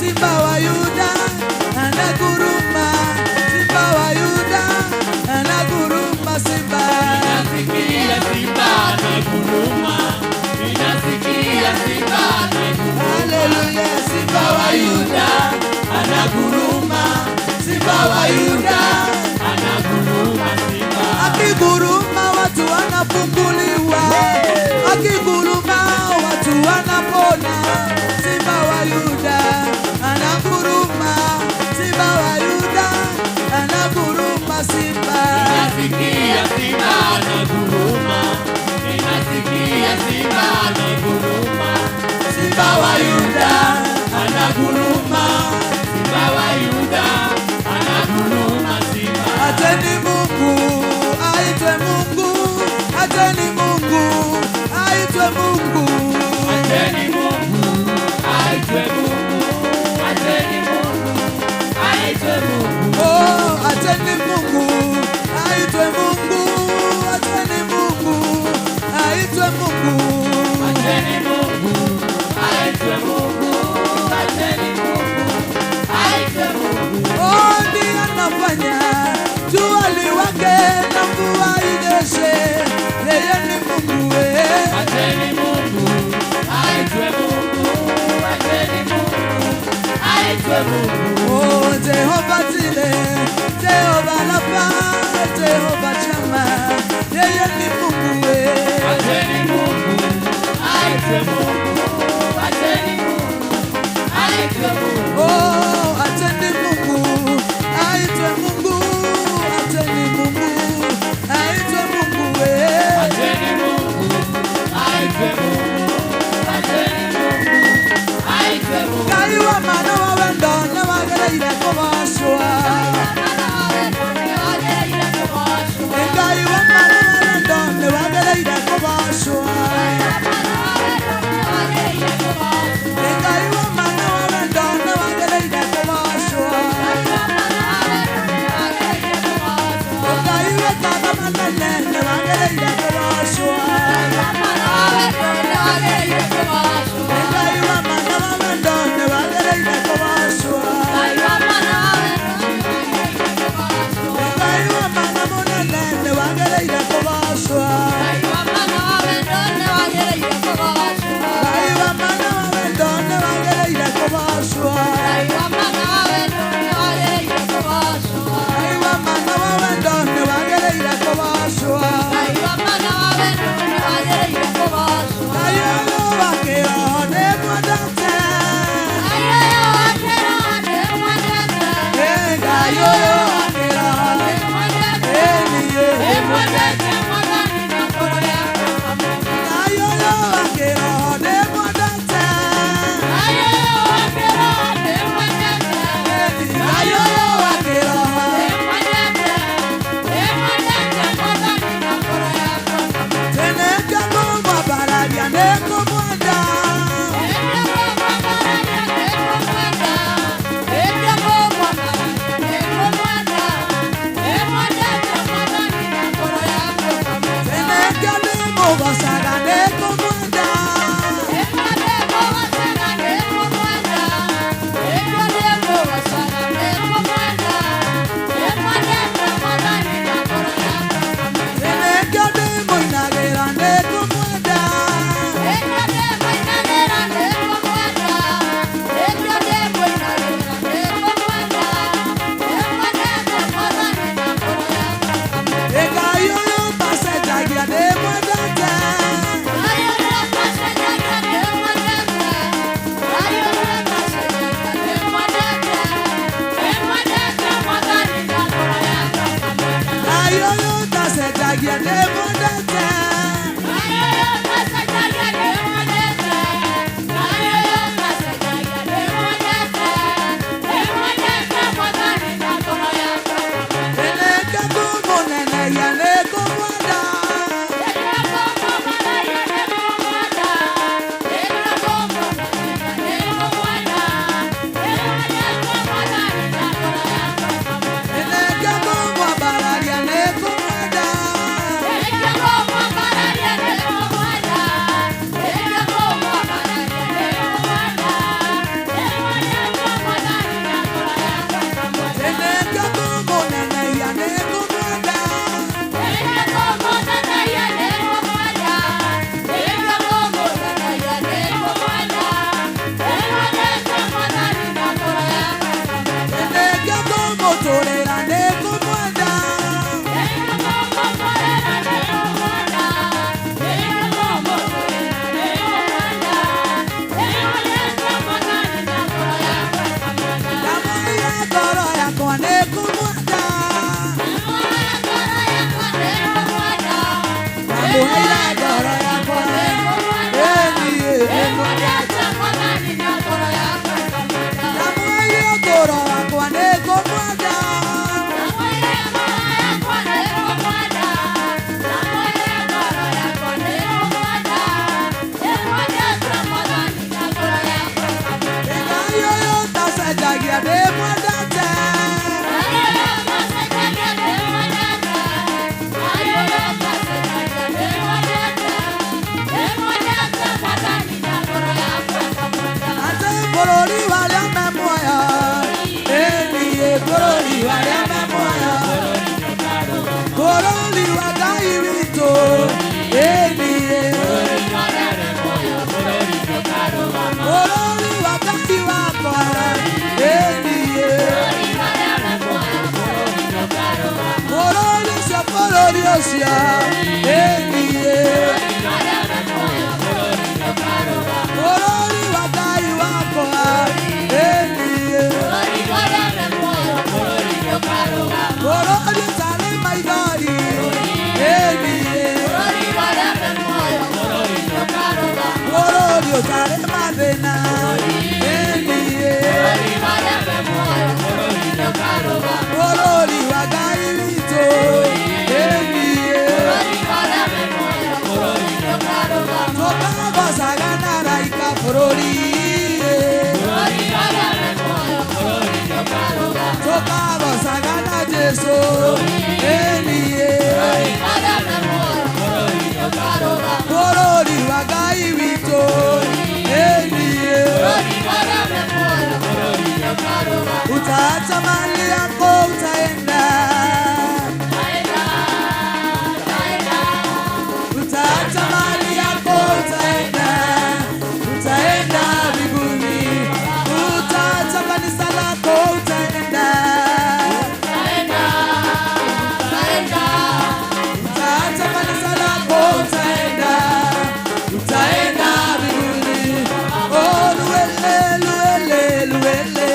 simba wa Yuda anaguruma, simba wa Yuda anaguruma, simba. Ninasikia simba anaguruma, ninasikia simba anaguruma. Haleluya, simba wa Yuda anaguruma, simba wa Yuda Anaguruma simba. akiguruma, watu wanafunguliwa, akiguruma, watu wanapona. Simba wa Yuda anaguruma, simba wa Yuda anaguruma, simba. Ninasikia simba anaguruma, ninasikia simba anaguruma. Simba wa Yuda anaguruma, Simba wa Yuda anaguruma. Ndĩmũgocaga nĩngũmwenda. Nĩkĩo ndĩmũinagĩra nĩngũmwenda. Ngai ũyũ ũtacenjagia ndĩmwendete. Ngai ũyũ ũtacenjagia ndĩmwendete. Nĩkĩo ngũmũneneia nĩngũmwenda. Nĩkĩo ngũmwambararia nĩngũmwenda. Nĩkĩo ngũmũneneia nĩngũmwenda. Nĩkĩo ngũmũtũrĩra nĩngũmwenda. Ndamũire ngoro yakwa nĩngũmwenda. Ndamũheire ngoro yakwa ĩniĩ nĩngũmwenda. Ndamũheire ngoro yakwa nĩngũmwenda. Ngai ũyũ ũtacenjagia ndĩmwendete. Atĩ bũrũri wa arĩa me muoyo, ĩniĩ bũrũri wa arĩa me muoyo, bũrũri wa Ngai witũ, ĩniĩ bũrũri wa Ngai wakwa, ĩniĩ bũrũri ũcio, bũrũri ũcio, ĩniĩ bũrũri wa Ngai wakwa, ĩniĩ bũrũri ũtarĩ maithori, ĩniĩ bũrũri ũtarĩ mathĩna, ĩniĩ bũrũri wa Ngai witũ, ĩniĩ tũkagocaga na araika bũrũri, tũkagocaga na Jesũ, ĩniĩ bũrũri wa Ngai witũ, ĩniĩ utaacha mali yako utaenda, utaacha mali yako utaenda, utaenda mbinguni, utaacha kanisa lako utaenda, utaacha kanisa lako utaenda, utaenda mbinguni. Oh, luele, luele, luele.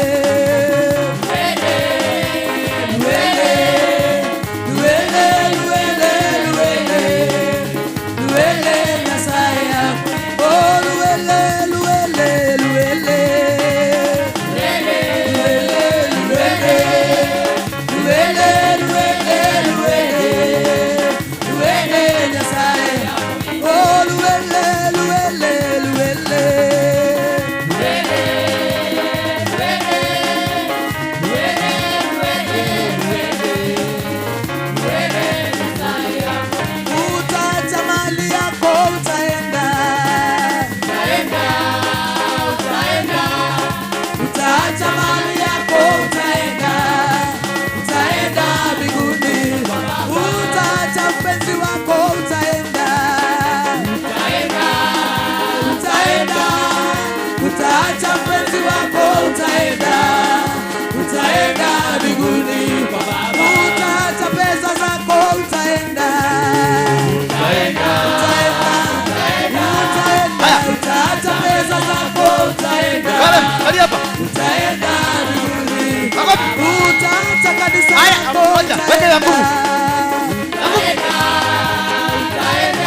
kanisa Haya, lako ngoja, weka ya nguvu.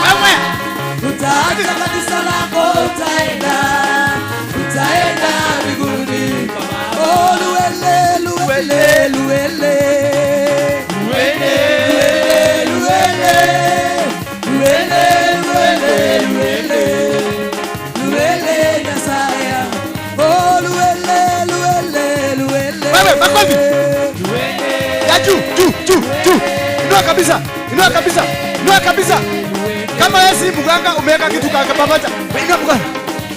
Wewe. Utaacha kanisa lako utaenda, utaenda mbinguni. Oh, luele, luele, luele. Luele, luele, luele, luele, luele. Luele, Nyasaye. Oh, luele, luele, luele. Wewe, makofi. Ya juu, juu, juu, juu. Inua kabisa, inua kabisa, inua kabisa. Kama wewe si mganga umeweka kitu kaka pamoja. Inua mkono.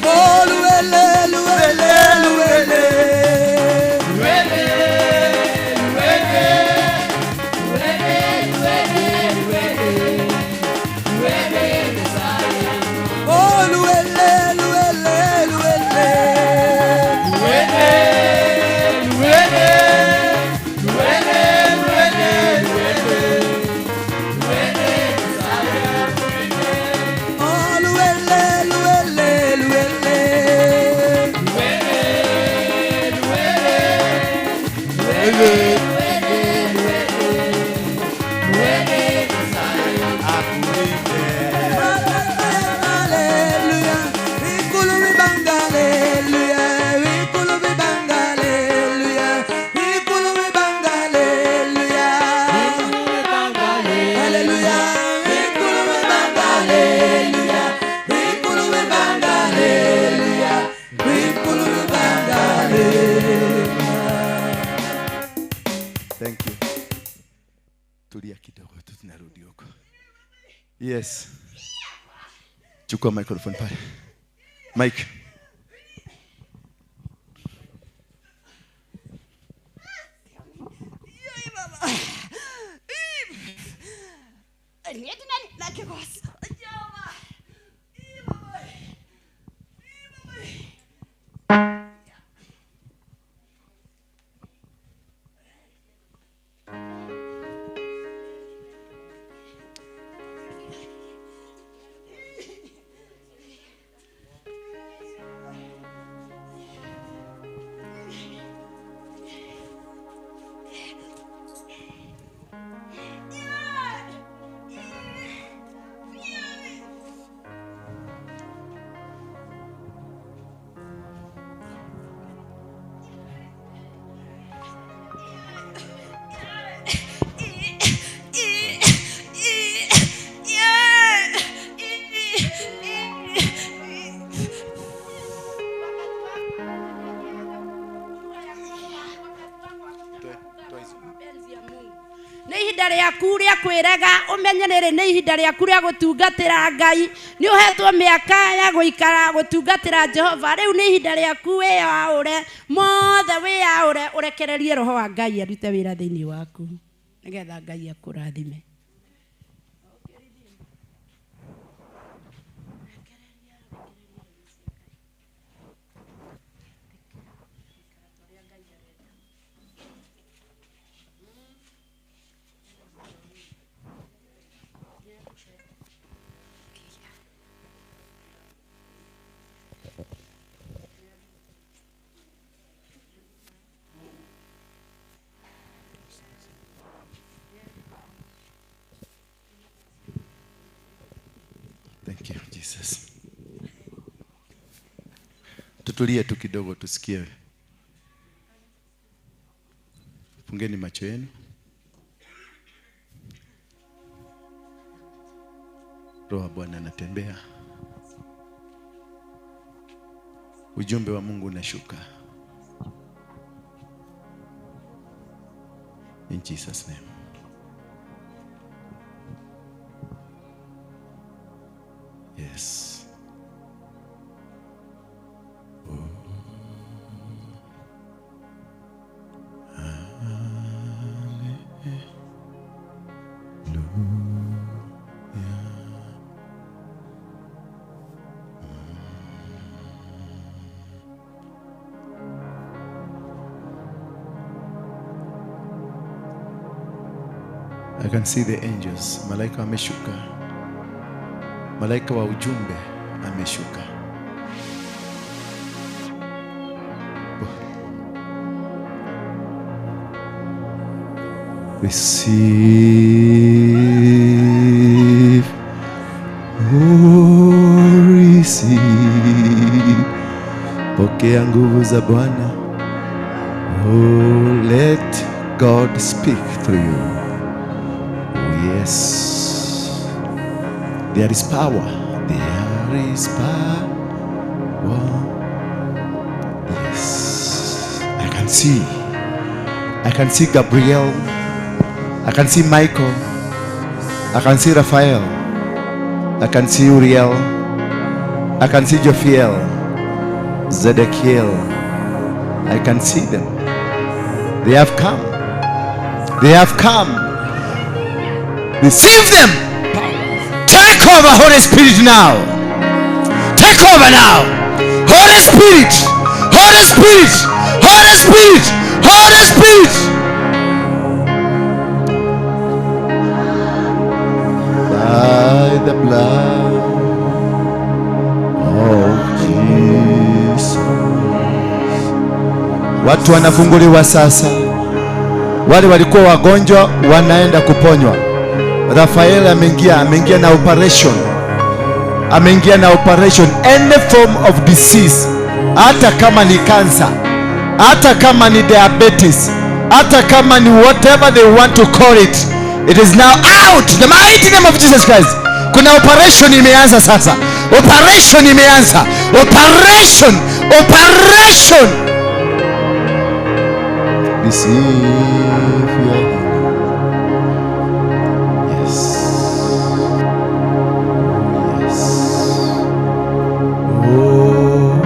Oh, luele, luele, luele. Luele, luele, luele, luele, luele, luele. Oh, luele, luele, luele. Luele, luele, luele, luele, luele, luele. Oh, luele, luele, luele. Luele, luele, luele, luele, luele. Hallelujah. Ikulu bibanga, hallelujah. Ikulu bibanga, hallelujah. Ikulu bibanga, hallelujah. Hallelujah. Ikulu bibanga, hallelujah. Ikulu bibanga, hallelujah. Ikulu bibanga, hallelujah. Thank you. Tulia kidogo tu, tunarudi huko. Yes. Chukua microphone pale. Mike. Nä ihinda rĩaku rĩa kwĩrega, ũmenye rĩrĩ nĩ ihinda rĩaku rĩa gũtungatĩra Ngai. Nĩ ũhetwo mĩaka ya gũikara gũtungatĩra Jehova. Rĩu nĩ ihinda rĩaku wĩyaũre mothe, wĩyaũre ũrekererie roho wa Ngai arute wĩra thĩinĩ waku nĩgetha Ngai akũrathime. Thank you, Jesus. Tutulie tu kidogo tusikie. Fungeni macho yenu. Roho wa Bwana anatembea. Ujumbe wa Mungu unashuka. In Jesus' name. Yes. Oh. Hallelujah. I can see the angels. Malaika ameshuka. Malaika wa ujumbe ameshuka. Receive, oh, receive. Pokea nguvu za Bwana. Oh, let God speak through you. Oh, yes. There is power. There is power. Yes. I can see. I can see Gabriel. I can see Michael. I can see Raphael. I can see Uriel. I can see Jophiel. Zedekiel. I can see them. They have come. They have come. Receive them. Take over, Holy Spirit, now. Take over now. Holy Spirit. Holy Spirit. Holy Spirit. Holy Spirit. By the blood of Jesus. Watu wanafunguliwa sasa. Wale walikuwa wagonjwa wanaenda kuponywa. Rafael ameingia, ameingia na operation. Ameingia na operation, any form of disease, hata kama ni cancer, hata kama ni diabetes, hata kama ni whatever they want to call it, it is now out. The mighty name of Jesus Christ. Kuna operation imeanza sasa. Operation imeanza. Operation, operation. Receive your healing. Yes. Yes. Oh,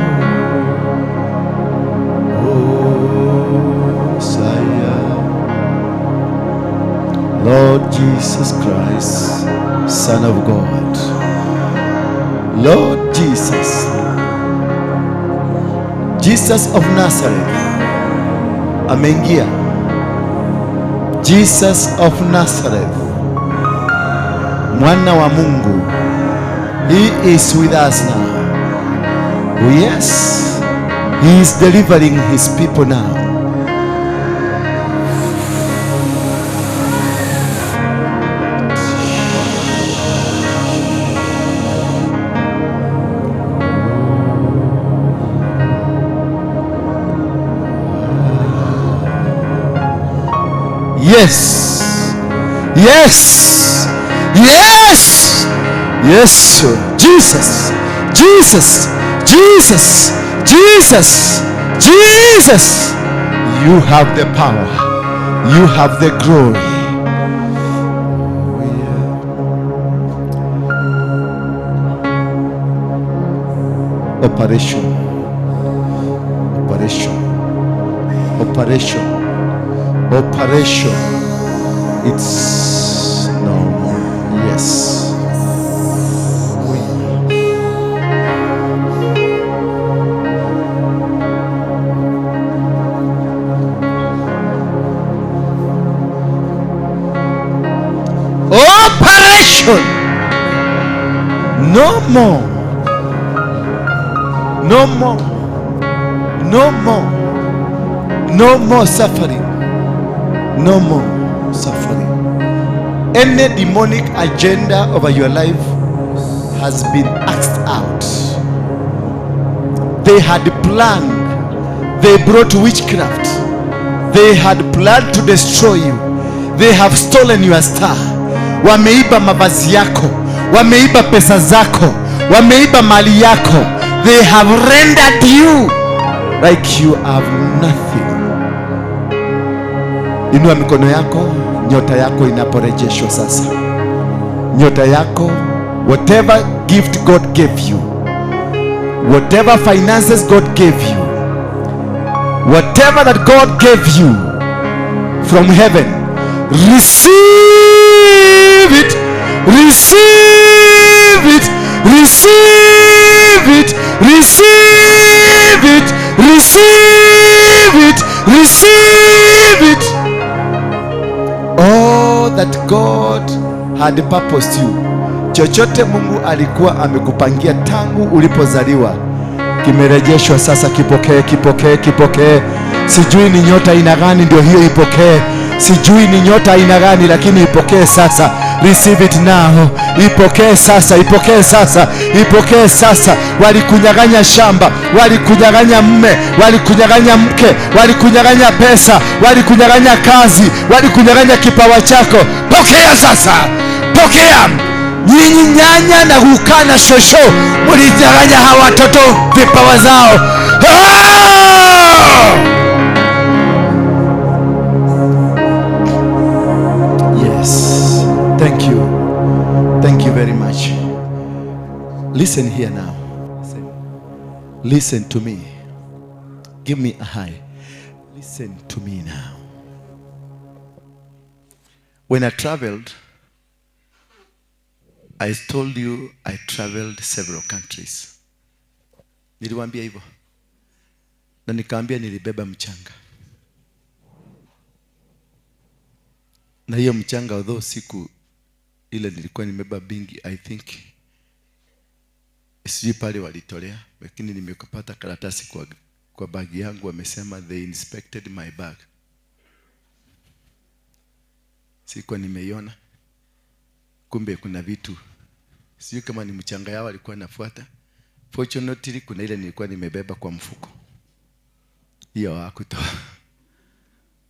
oh, Messiah. Lord Jesus Christ, Son of God. Lord Jesus, Jesus of Nazareth, ameingia. Jesus of Nazareth, Mwana wa Mungu, he is with us now. Oh yes, he is delivering his people now. Yes, yes, yes, yes, sir. Jesus, Jesus, Jesus, Jesus, Jesus. You have the power. You have the glory. Oh, yeah. Operation, operation, operation. Operation. It's no more. Yes. Oh, yeah. Operation. No more. No more. No more. No more suffering. No more suffering. Any demonic agenda over your life has been axed out. They had planned. They brought witchcraft. They had planned to destroy you. They have stolen your star. Wameiba mavazi yako. Wameiba pesa zako. Wameiba mali yako. They have rendered you like you have nothing. Inua mikono yako, nyota yako inaporejeshwa sasa. Nyota yako, whatever gift God gave you, whatever finances God gave you, whatever that God gave you from heaven, receive it, receive it, receive it, receive it, receive it, receive it. All that God had purposed you, chochote Mungu alikuwa amekupangia tangu ulipozaliwa, kimerejeshwa sasa. Kipokee, kipokee, kipokee. Sijui ni nyota aina gani, ndio hiyo, ipokee. Sijui ni nyota aina gani, lakini ipokee sasa. Receive it now. Ipokee sasa, ipokee sasa, ipokee sasa. Walikunyang'anya shamba, walikunyang'anya mme, walikunyang'anya mke, walikunyang'anya pesa, walikunyang'anya kazi, walikunyang'anya kipawa chako. Pokea sasa, pokea. Nyinyi nyanya na guka na shosho mlinyang'anya hawa watoto vipawa zao. Ah! Yes, thank you. Thank you very much. Listen here now. Listen. Listen to me. Give me a high. Listen to me now. When I traveled, I told you I traveled several countries. Niliwaambia hivyo. Na nikaambia nilibeba mchanga. Na hiyo mchanga, although siku ile nilikuwa nimebeba bingi, I think sijui pale walitolea, lakini nimekapata karatasi kwa bagi yangu, wamesema they inspected my bag. Sikuwa nimeiona. Kumbe kuna vitu, sijui kama ni mchanga yao walikuwa nafuata. Fortunately kuna ile nilikuwa nimebeba kwa mfuko, hiyo hawakutoa.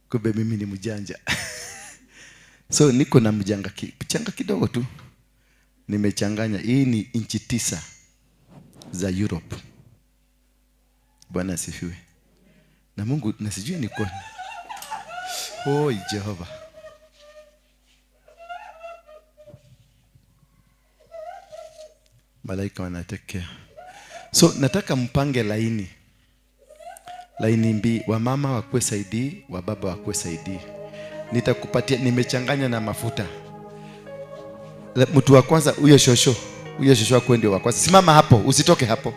Kumbe mimi ni mjanja. So niko na mchanga kidogo tu nimechanganya. Hii ni inchi 9 za Europe. Bwana asifiwe. Na Mungu, na sijui niko. Oh Jehova. Malaika wanatekea. So nataka mpange laini. Laini mbi, wamama wakue saidi, wababa wakue saidi. Nitakupatia, nimechanganya na mafuta. Mtu wa kwanza huyo shosho, huyo shosho wako ndio wa kwanza. Simama hapo, usitoke hapo.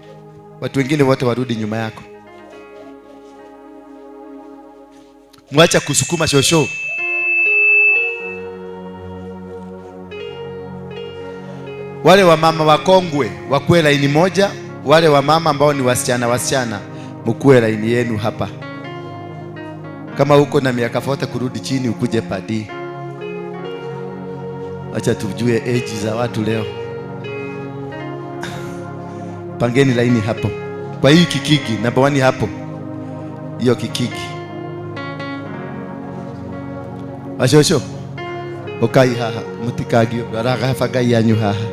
Watu wengine wote warudi nyuma yako. Mwacha kusukuma shosho. Wale wamama wakongwe wakue laini moja, wale wamama ambao ni wasichana wasichana mkue laini yenu hapa. Kama uko na miaka 40 kurudi chini ukuje padi. Acha tujue age za watu leo. Pangeni laini hapo. Kwa hii kikigi namba 1 hapo. Hiyo kikigi. Ashosho. Okai haha, mutikagio, baraga fagai yanyu haha.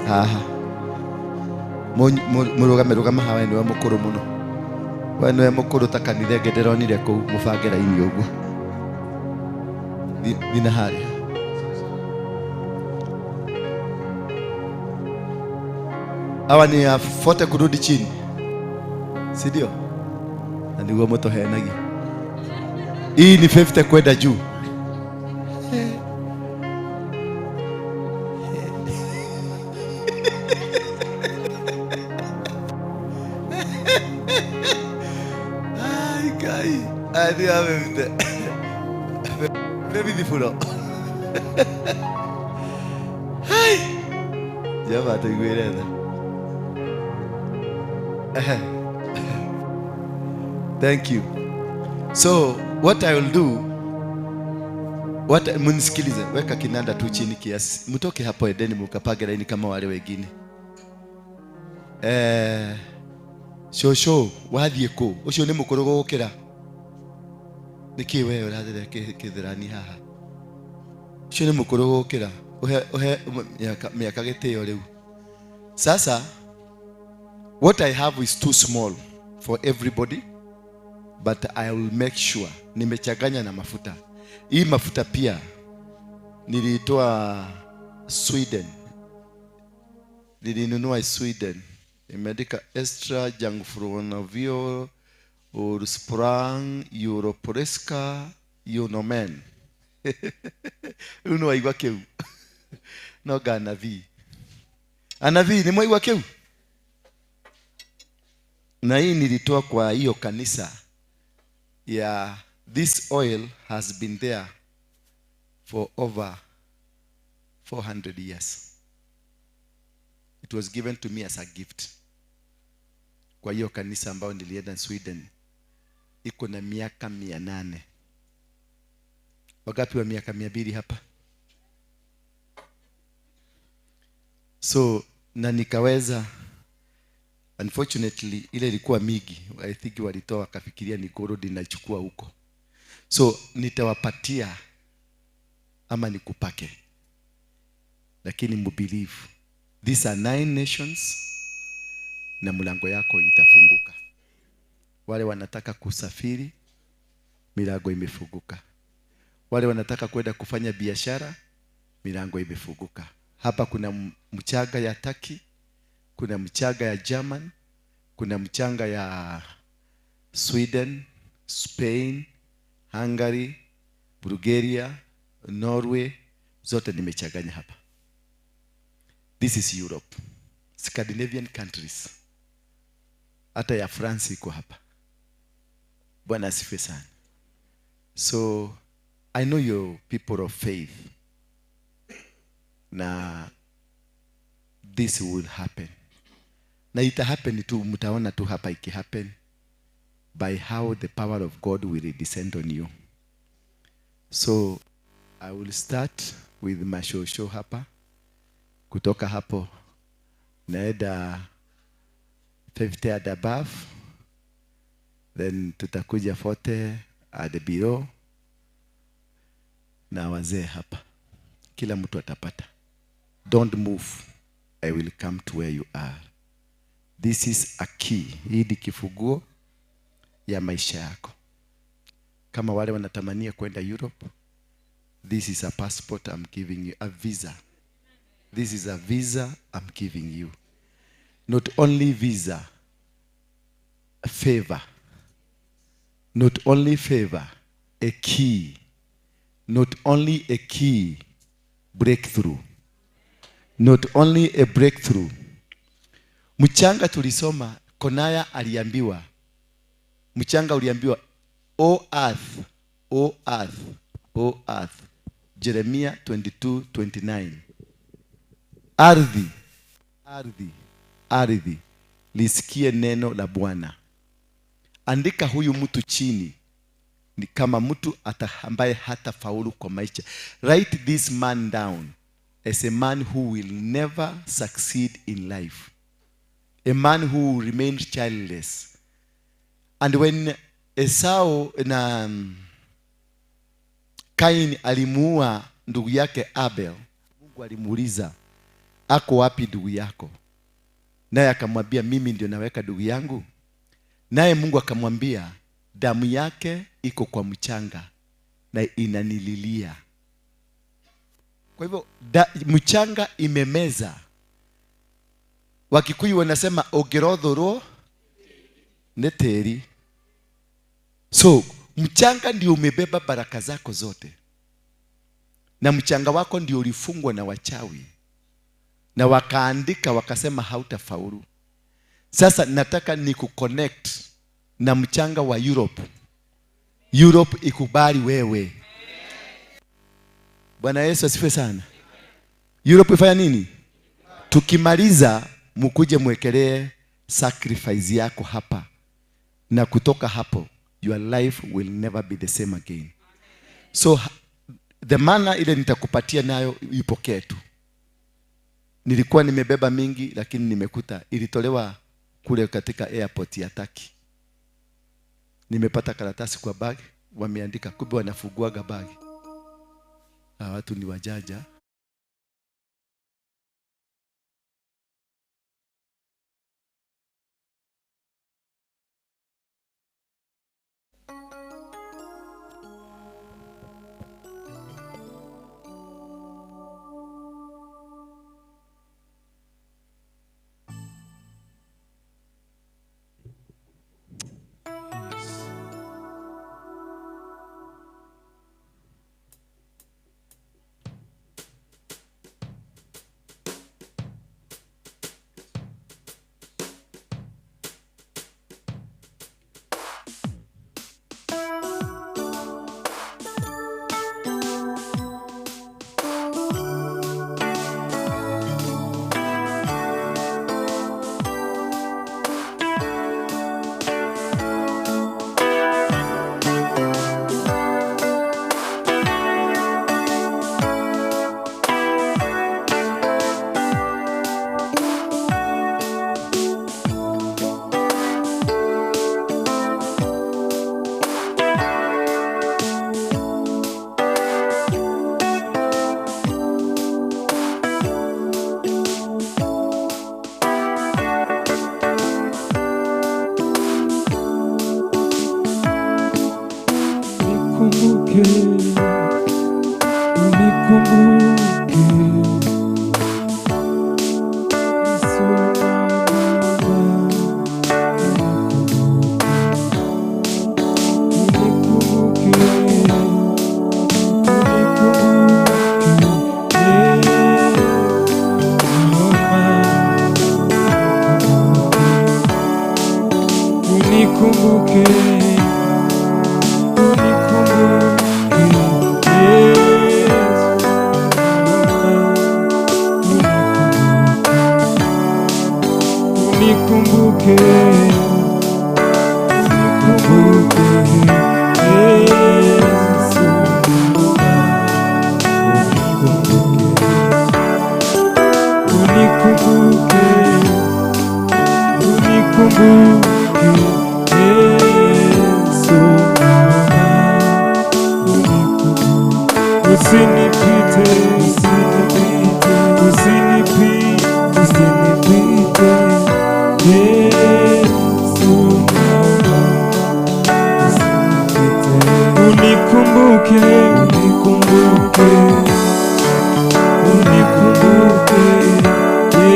Haha. Murugame rugama hawa niwe mukuru muno. We niwe mukuru ta kanitha ĩngĩ ndĩronire kũu mũbange raini ũguo. Thina harĩa. Hawa ni afote kurudi chini, si ndio? Na niguo mũtũhenagia. Hii ni 50 kwenda juu. Thank you. So what I will do, what munisikilize, weka kinanda tu chini kiasi. Mtoke hapo Edeni mukapage laini kama wale wengine. Shosho wathie ku ucio ni mukuru gukira. Niki we urathire kithirani haha. Ucio ni mukuru gukira. Uhe miaka gitio riu. Sasa what I have is too small for everybody, but I will make sure nimechanganya na mafuta. Hii mafuta pia nilitoa Sweden. Nilinunua Sweden. Imeandika Extra Jungfrunovio Ursprung Europoreska Unomen. Uno waigua kiu. No ganavi. Anavi ni mwaigua kiu. Na hii nilitoa kwa hiyo kanisa ya this oil has been there for over 400 years. It was given to me as a gift. Kwa hiyo kanisa ambayo nilienda Sweden iko na miaka 800. Wagapi wa miaka 200 hapa? So na nikaweza, unfortunately ile ilikuwa mingi, I think walitoa wakafikiria ni gold ninachukua huko. So nitawapatia ama nikupake, lakini mbelieve these are 9 nations na mlango yako itafunguka. Wale wanataka kusafiri, milango imefunguka. Wale wanataka kwenda kufanya biashara, milango imefunguka. Hapa kuna mchanga ya Turkey, kuna mchanga ya German, kuna mchanga ya Sweden, Spain, Hungary, Bulgaria, Norway, zote nimechanganya hapa. This is Europe, Scandinavian countries. Hata ya France iko hapa. Bwana asifiwe sana. So I know you people of faith. Na this will happen. Na ita happen tu, mtaona tu hapa iki happen by how the power of God will descend on you. So I will start with mashosho hapa. Kutoka hapo naenda 50 and above, then tutakuja 40 and below, na wazee hapa. Kila mtu atapata. Don't move. I will come to where you are. This is a key. Hii ni kifunguo ya maisha yako. Kama wale wanatamania kwenda Europe, this is a passport I'm giving you, a visa. This is a visa I'm giving you. Not only visa, a favor. Not only favor, a key. Not only a key, breakthrough. Not only a breakthrough. Mchanga tulisoma, Konaya aliambiwa. Mchanga uliambiwa, O earth, O earth, O earth. Jeremia 22:29. Ardhi, ardhi, ardhi, lisikie neno la Bwana. Andika huyu mtu chini, ni kama mtu ambaye hatafaulu kwa maisha. Write this man down as a man who will never succeed in life. A man who will remain childless. And when Esau na Kain alimuua ndugu yake Abel, Mungu alimuuliza, ako wapi ndugu yako? Naye akamwambia, mimi ndio naweka ndugu yangu. Naye Mungu akamwambia, damu yake iko kwa mchanga na inanililia. Kwa hivyo mchanga imemeza. Wakikuyu wanasema ogerothoro ne teri. So mchanga ndio umebeba baraka zako zote. Na mchanga wako ndio ulifungwa na wachawi. Na wakaandika wakasema hautafaulu. Sasa nataka ni kuconnect na mchanga wa Europe. Europe ikubali wewe. Bwana Yesu asifiwe sana. Europe ifanya nini? Tukimaliza mkuje mwekelee sacrifice yako hapa. Na kutoka hapo your life will never be the same again. So the manna ile nitakupatia nayo ipokee tu. Nilikuwa nimebeba mingi lakini nimekuta ilitolewa kule katika airport ya Turkey. Nimepata karatasi kwa bag wameandika, kumbe wanafuguaga bag. Watu ni wajaja. Unikumbuke, unikumbuke Yesu, unikumbuke, unikumbuke Yesu, unikumbuke, unikumbuke Yesu, unikumbuke, usinipite, usinipite, usinipite, usinipite Yesu, usinipite, unikumbuke, unikumbuke, unikumbuke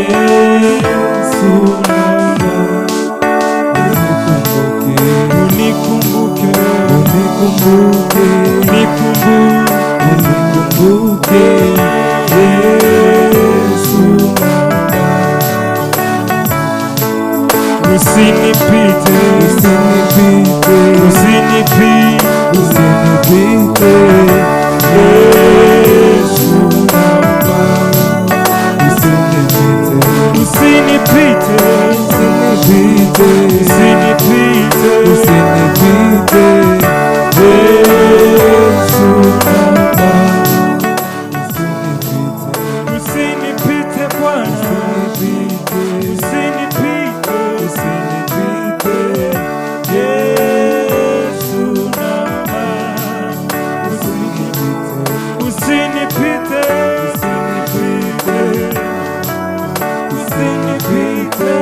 Yesu, unikumbuke, unikumbuke, unikumbuke, unikumbuke, unikumbuke Yesu, usinipite, usinipite, usinipite, usinipite Yesu, usinipite, usinipite, usinipite, usinipite, usinipite Yesu, usinipite, usinipite Bwana, usinipite, usinipite Yesu, naomba usinipite, usinipite, usinipite, usinipite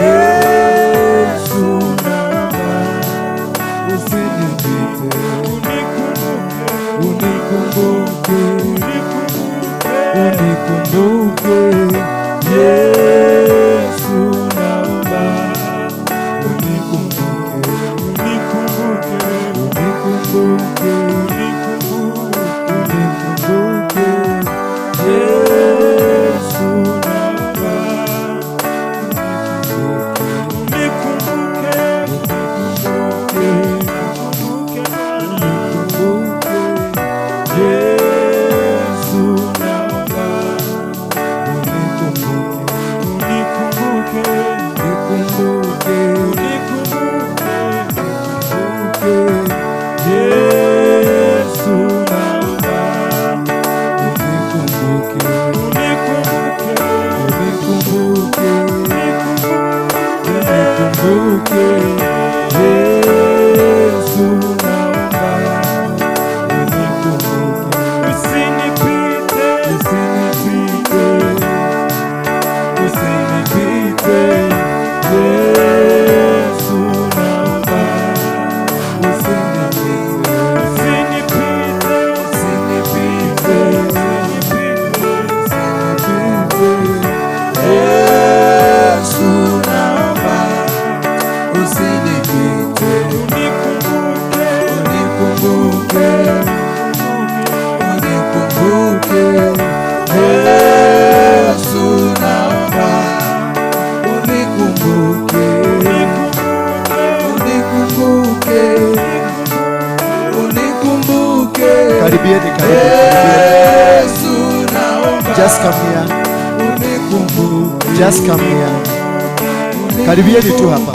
Yesu, naomba usinipite, unikumbuke, unikumbuke, unikumbuke Yesu, naomba unikumbuke, unikumbuke, unikumbuke, unikumbuke Yesu, naomba unikumbuke, unikumbuke, unikumbuke Yesu, naomba unikumbuke, unikumbuke, unikumbuke, unikumbuke Yesu, naomba unikumbuke, unikumbuke, unikumbuke, unikumbuke Yesu, naomba unikumbuke, usinipite, usinipite, usinipite Yesu, naomba usinipite, usinipite, usinipite, usinipite Yesu, naomba usinipite, unikumbuke, unikumbuke, unikumbuke Yesu, naomba unikumbuke, unikumbuke, unikumbuke Karibieni, karibu, karibieni. Yesu, naomba Just come here. unikumbuke, Just come here. Karibieni tu hapa.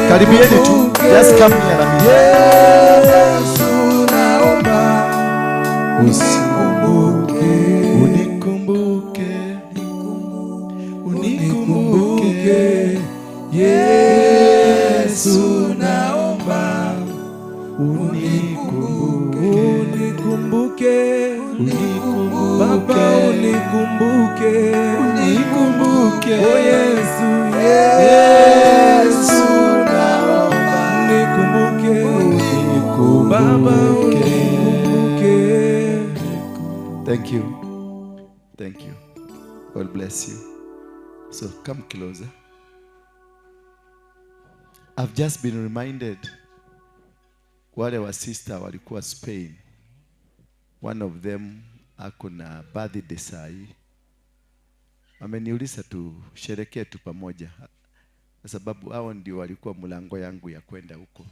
Karibieni tu. Just come here na mimi. Yesu, naomba unikumbuke, Unikumbuke. unikumbuke Yesu, naomba Unikumbuke. Unikumbuke, Baba unikumbuke, Unikumbuke. Oh Yesu, Yesu, naomba unikumbuke, Baba unikumbuke. Thank you. Thank you. God bless you. So come closer. I've just been reminded wale wa sister walikuwa Spain. One of them ako na birthday saa hii. Ameniuliza tusherekee tu pamoja. kwa sababu hao ndio walikuwa mlango yangu ya kwenda huko.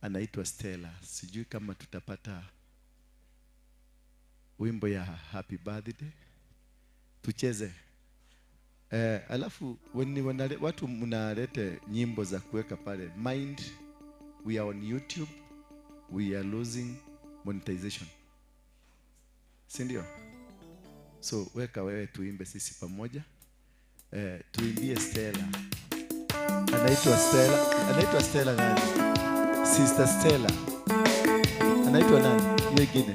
Anaitwa Stella. Sijui kama tutapata wimbo ya happy birthday tucheze. Alafu watu mnalete nyimbo za kuweka pale. Mind, we are on YouTube, we are losing monetization, si ndio? So weka wewe tuimbe sisi pamoja. Tuimbie Stella. Anaitwa Stella. Anaitwa Stella nani? Sister Stella. Anaitwa nani? Hiyo ingine.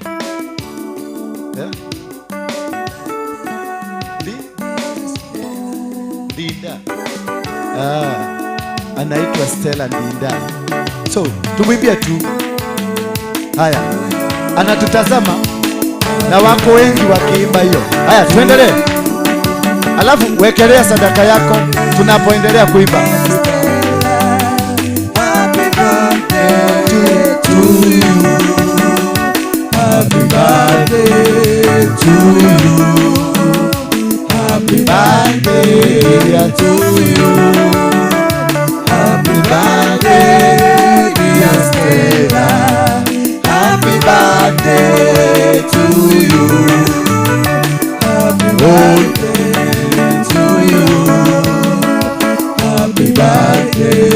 Eh? Ndinda. Anaitwa Stella Ndinda. So tumwimbie tu. Haya. Anatutazama na wako wengi wakiimba hiyo. Haya, tuendelee. Alafu wekelea sadaka yako tunapoendelea kuimba. Happy birthday to you. Happy birthday to you. Happy birthday to you. Happy birthday, dear Stella. Happy birthday to you. Happy birthday to you. Happy birthday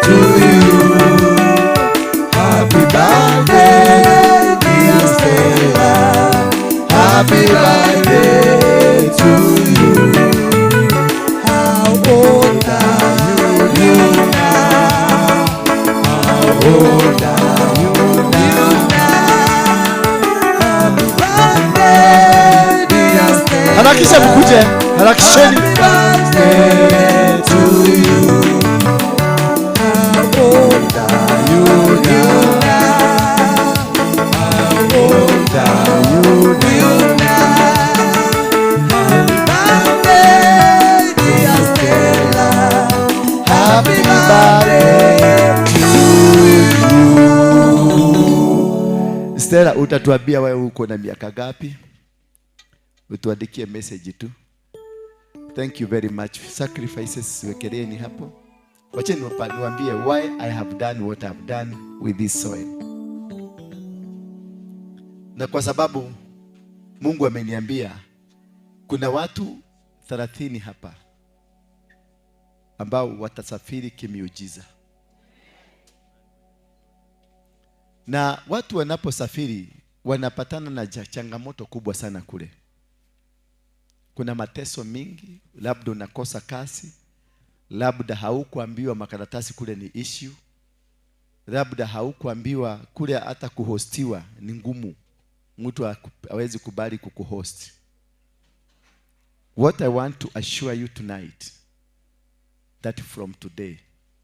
to you. Happy birthday, dear Stella. Happy birthday to you. How old are you now? How old are you now? Happy birthday, dear Stella. Harakisha mkuje, harakisheni. Happy birthday to you. How old are you now? How old are you now? Happy birthday, dear Stella. Happy birthday to you. Stella, utatuambia wewe uko na miaka gapi? Utuandikie message tu. Thank you very much. Sacrifices wekeleeni hapo. Wacheni niwaambie why I have done what I have done with this soil. Na kwa sababu Mungu ameniambia kuna watu 30 hapa ambao watasafiri kimiujiza. Na watu wanaposafiri wanapatana na changamoto kubwa sana kule. Kuna mateso mingi, labda unakosa kazi, labda haukuambiwa makaratasi kule ni issue, labda haukuambiwa kule hata kuhostiwa ni ngumu, mtu hawezi kubali kukuhost. What I want to assure you tonight, that from today,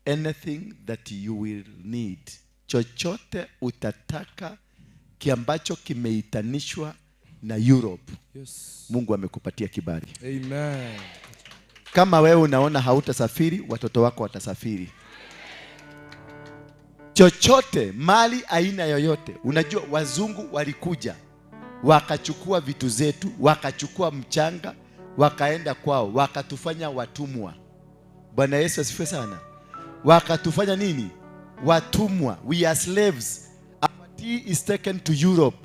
anything that you will need, chochote utataka kiambacho kimeitanishwa na Europe, Yes. Mungu amekupatia kibali. Amen. Kama wewe unaona hautasafiri, watoto wako watasafiri. Chochote, mali aina yoyote. Unajua wazungu walikuja, wakachukua vitu zetu, wakachukua mchanga, wakaenda kwao, wakatufanya watumwa. Bwana Yesu asifiwe sana. Wakatufanya nini? Watumwa. We are slaves. Our tea is taken to Europe.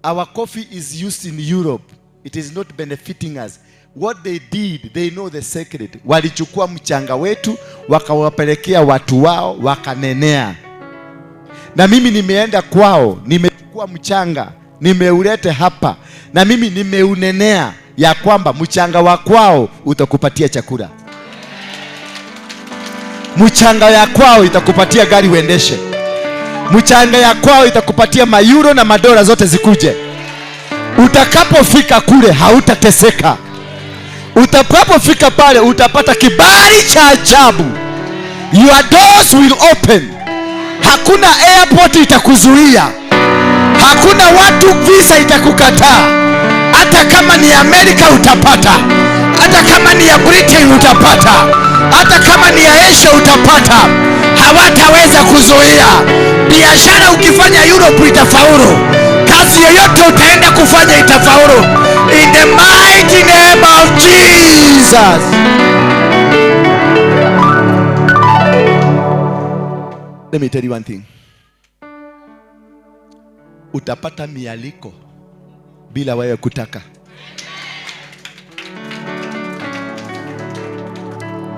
Our coffee is used in Europe. It is not benefiting us. What they did, they know the secret. Walichukua mchanga wetu, wakawapelekea watu wao, wakanenea. Na mimi nimeenda kwao, nimechukua mchanga, nimeulete hapa. Na mimi nimeunenea ya kwamba mchanga wa kwao utakupatia chakula. Mchanga ya kwao itakupatia gari uendeshe. Mchanga ya kwao itakupatia mayuro na madola zote zikuje. Utakapofika kule hautateseka. Utakapofika pale utapata kibali cha ajabu. Your doors will open. Hakuna airport itakuzuia. Hakuna watu visa itakukataa. Hata kama ni Amerika utapata. Hata kama ni ya Britain utapata. Hata kama ni ya Asia utapata. Hawataweza kuzuia. Biashara ukifanya Europe itafaulu. Kazi yoyote utaenda kufanya itafaulu. In the mighty name of Jesus. Let me tell you one thing. Utapata mialiko bila wewe kutaka.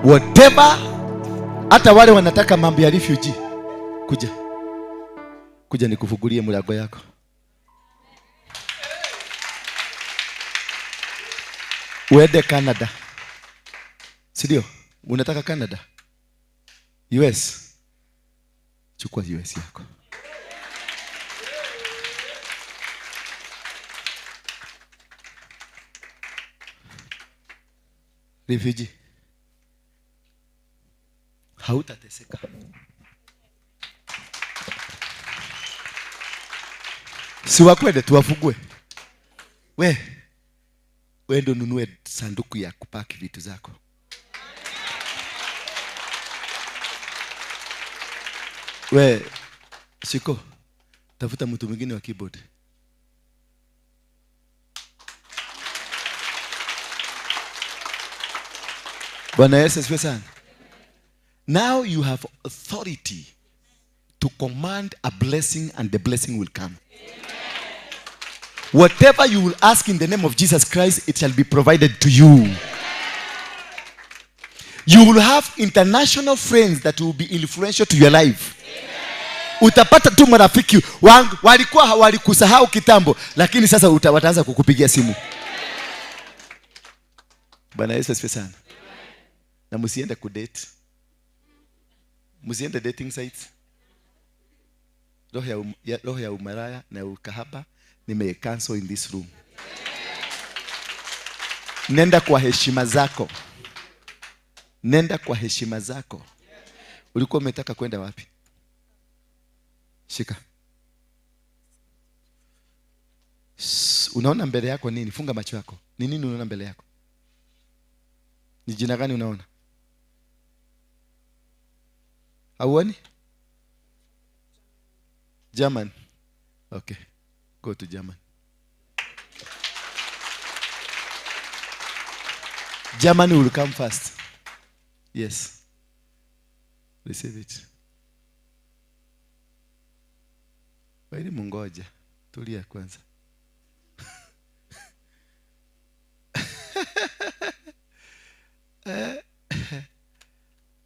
Whatever, hata wale wanataka mambo ya refugee, kuja. Kuja nikufungulie mlango yako. Uende Canada. Si ndio? Unataka Canada? US. Chukua US yako. Refugee. Hautateseka. Si wakwende tuwafugue. We ndio nunue sanduku ya kupaki vitu zako. We Shiko, tafuta mtu mwingine wa keyboard. Bwana Yesu asifiwe sana. Now you have authority to command a blessing, and the blessing will come. Whatever you will ask in the name of Jesus Christ, it shall be provided to you. You will have international friends that will be influential to your life. Utapata tu marafiki walikuwa walikusahau kitambo, lakini sasa wataanza kukupigia simu. Bwana Yesu asifiwe sana. Na msiende kudate. Msiende dating sites. Roho ya umaraya na ukahaba nime cancel in this room. Nenda kwa heshima zako. Nenda kwa heshima zako. Ulikuwa umetaka kwenda wapi? Shika. Unaona mbele yako nini? Funga macho yako. Ni nini unaona mbele yako? Ni jina gani unaona? Hauoni? German. Okay. Go to German. Germany will come first. Yes. Receive it. Waili mungoja. Tulia kwanza.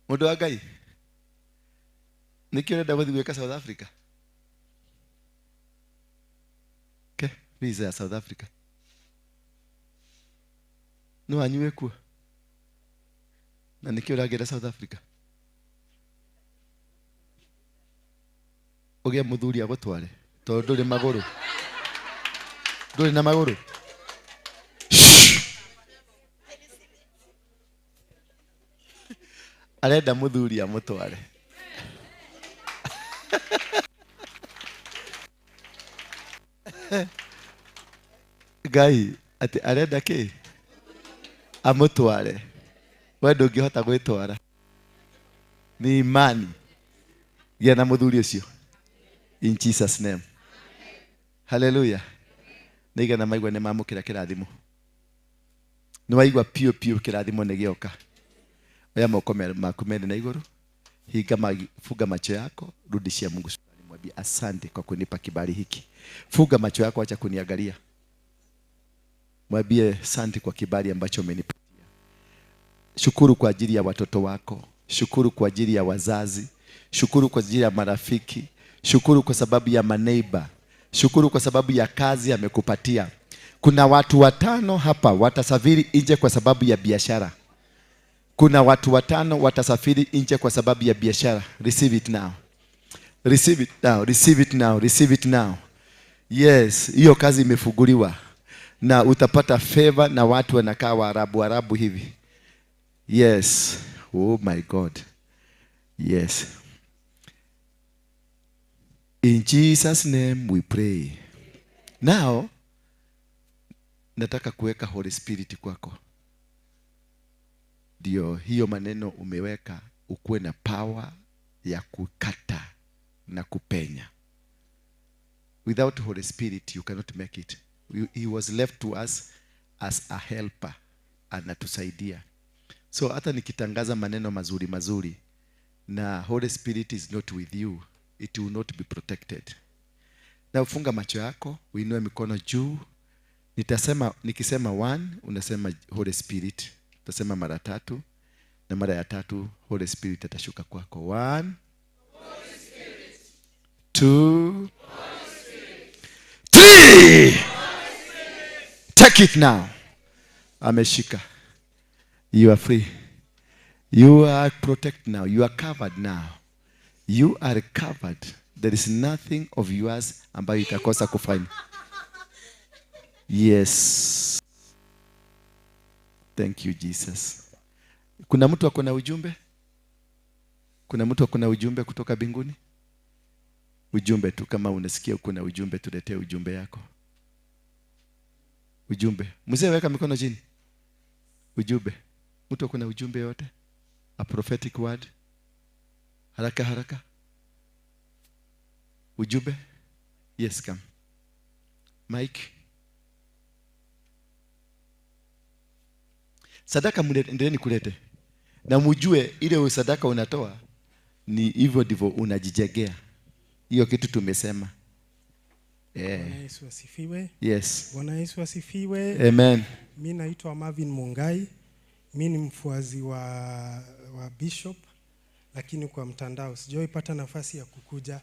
Mundu wa Ngai. Niki urenda guthi gwika South Africa? Okay, visa ya South Africa. No anyue kuo. Na niki uragera South Africa? Ugie muthuri agutware tondu nduri maguru. Nduri na maguru. Arenda muthuri amutware. Ngai ati arenda ki amutware. We ndungihota gwitwara. Ni imani. Gĩa na muthuri ucio. In Jesus name. Hallelujah. Nĩigana maigua nĩ mamũkĩra kĩrathimo. Nĩ waigua piũ piũ kĩrathimo nĩ gĩoka. Oya moko maku mene na igũrũ. Hinga, funga macho yako, rudishia Mungu shukrani, mwambie asante kwa kunipa kibali hiki. Funga macho yako, acha kuniangalia. Mwambie asante kwa kibali ambacho umenipatia. Shukuru kwa ajili ya watoto wako, shukuru kwa ajili ya wazazi, shukuru kwa ajili ya marafiki, shukuru kwa sababu ya maneiba, shukuru kwa sababu ya kazi amekupatia. Kuna watu 5 hapa watasafiri nje kwa sababu ya biashara. Kuna watu 5 watasafiri nje kwa sababu ya biashara. Receive it now. Receive it now. Receive it now. Receive it now. Yes, hiyo kazi imefunguliwa. Na utapata favor na watu wanakaa Waarabu Arabu hivi. Yes. Oh my God. Yes. In Jesus name we pray. Now, nataka kuweka Holy Spirit kwako. Ndio hiyo maneno umeweka ukuwe na power ya kukata na kupenya. Without Holy Spirit you cannot make it. He was left to us as a helper. Anatusaidia. So hata nikitangaza maneno mazuri mazuri na Holy Spirit is not with you, it will not be protected. Na ufunga macho yako, uinue mikono juu. Nitasema, nikisema one, unasema Holy Spirit. Utasema mara tatu, na mara ya tatu Holy Spirit atashuka kwako. 1, Holy Spirit. 2, Holy Spirit. 3. Holy Spirit. Take it now. Ameshika. You are free. You are protected now. You are covered now. You are covered. There is nothing of yours ambayo itakosa kufanya. Yes. Thank you, Jesus. Kuna mtu ako na ujumbe? Kuna mtu ako na ujumbe kutoka mbinguni? Ujumbe tu, kama unasikia kuna ujumbe, tuletee ujumbe yako. Ujumbe. Mzee, weka mikono chini. Ujumbe. Mtu ako na ujumbe yote? A prophetic word. Haraka haraka. Ujumbe? Yes, come. Mike. Sadaka endeleeni kulete. Na mjue ile sadaka unatoa ni hivyo ndivyo unajijegea. Hiyo kitu tumesema. Bwana Yesu asifiwe. Yes. Bwana Yesu asifiwe. Amen. Mimi naitwa Marvin Mungai. Mimi ni mfuazi wa Bishop, lakini kwa mtandao sijawahi pata nafasi ya kukuja.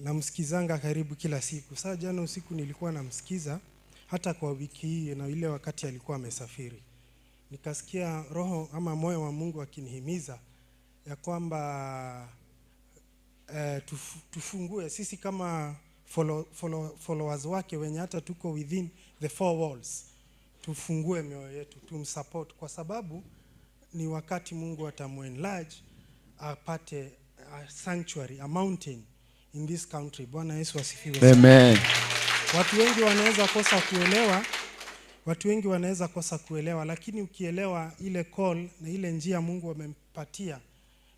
Namsikizanga karibu kila siku. Saa jana usiku nilikuwa namsikiza hata kwa wiki hii na ile wakati alikuwa amesafiri. Nikasikia roho ama moyo wa Mungu akinihimiza ya kwamba tufungue sisi kama followers wake wenye hata tuko within the four walls, tufungue mioyo yetu, tumsupport, kwa sababu ni wakati Mungu atamuenlarge apate a sanctuary, a mountain in this country. Bwana Yesu asifiwe. Amen. Watu wengi wanaweza kosa kuelewa. Watu wengi wanaweza kosa kuelewa, lakini ukielewa ile call na ile njia Mungu amempatia,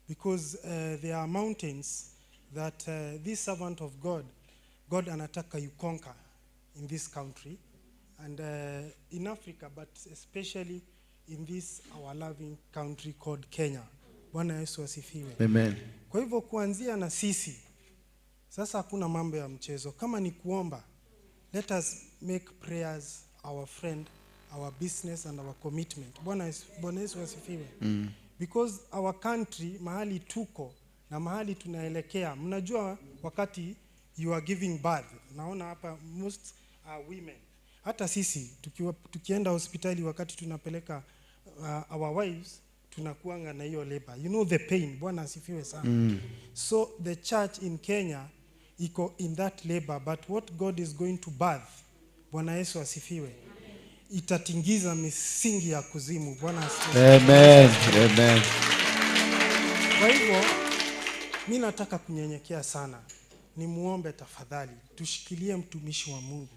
because there are mountains that this servant of God, God anataka you conquer in this country and in Africa, but especially in this our loving country called Kenya. Bwana Yesu asifiwe. Amen. Kwa hivyo kuanzia na sisi sasa, hakuna mambo ya mchezo. Kama ni kuomba, let us make prayers our friend, our business and our commitment. Bwana Yesu asifiwe. Because our country, mahali tuko na mahali tunaelekea, mnajua wakati you are giving birth, naona hapa most are women. Hata sisi tukienda hospitali wakati tunapeleka our wives, tunakuanga na hiyo labor. You know the pain. Bwana asifiwe sana. So the church in Kenya iko in that labor, but what God is going to birth, Bwana Yesu asifiwe, itatingiza misingi ya kuzimu. Bwana asifiwe. Amen. Amen. Kwa hivyo mimi nataka kunyenyekea sana. Nimuombe tafadhali tushikilie mtumishi wa Mungu.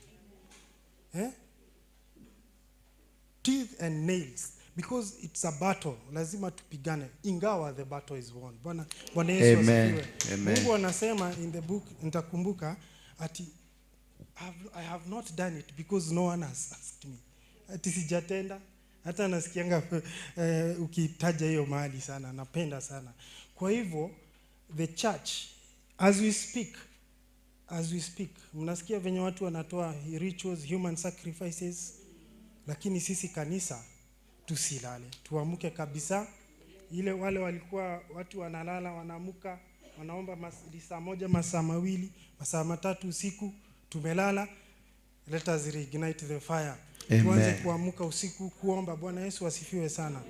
Teeth and nails, because it's a battle. Lazima tupigane, ingawa the battle is won. Bwana Yesu asifiwe. Mungu anasema in the book, nitakumbuka, ati I have not done it because no one has asked me. Ati sijatenda. Hata nasikianga ukitaja hiyo mahali sana, napenda sana. Kwa hivyo the church as we speak, mnasikia venye watu wanatoa rituals, human sacrifices, lakini sisi kanisa tusilale, tuamke kabisa. Ile wale walikuwa watu wanalala, wanaamuka, wanaomba saa moja, masaa mawili, masaa matatu usiku, tumelala. Let us reignite the fire. Tuanze kuamka usiku kuomba. Bwana Yesu asifiwe sana.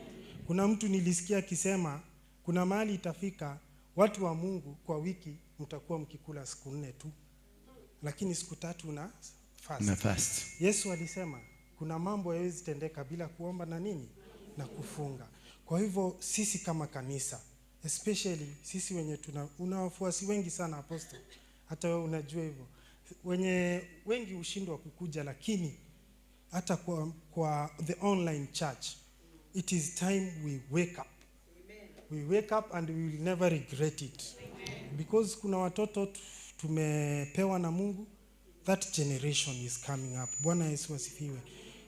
Kuna mtu nilisikia akisema kuna mahali itafika watu wa Mungu kwa wiki mtakuwa mkikula siku 4 tu, lakini siku 3 na fast. Na fast. Yesu alisema kuna mambo hayawezi tendeka bila kuomba na nini? Na kufunga. Kwa hivyo sisi kama kanisa, especially sisi wenye una wafuasi wengi sana apostle, hata wewe unajua hivyo, wenye wengi hushindwa kukuja, lakini hata kwa the online church, it is time we wake up. We wake up and we will never regret it. Because kuna watoto tumepewa na Mungu, that generation is coming up. Bwana Yesu asifiwe.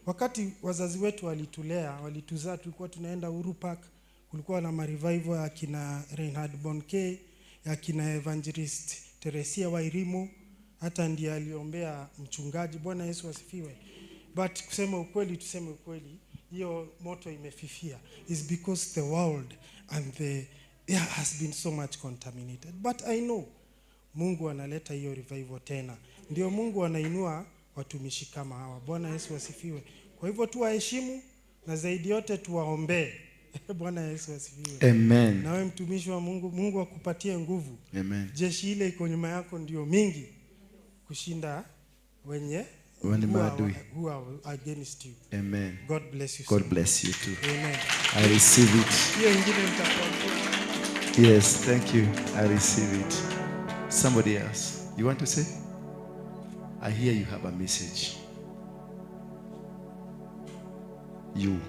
Wakati wazazi wetu walitulea, walituzaa, tulikuwa tunaenda Uhuru Park Kulikuwa na marevival ya kina Reinhard Bonnke, ya kina Evangelist Teresia Wairimu, hata ndiye aliombea mchungaji. Bwana Yesu asifiwe. But kusema ukweli, tuseme ukweli, hiyo moto imefifia is because the world and the yeah, has been so much contaminated. But I know Mungu analeta hiyo revival tena. Ndio Mungu anainua watumishi kama hawa. Bwana Yesu asifiwe. Kwa hivyo tuwaheshimu na zaidi yote tuwaombee. Bwana Yesu asifiwe. Amen. Nawe mtumishi wa Mungu, Mungu akupatie nguvu. Amen. Jeshi ile iko nyuma yako ndio mingi kushinda wenye Wenye maadui. who are against you. Amen. God bless you. God so bless you too. Amen. I receive it. Hiyo ingine nitakuambia. Yes, thank you. I receive it. Somebody else. You want to say? I hear you have a message. You.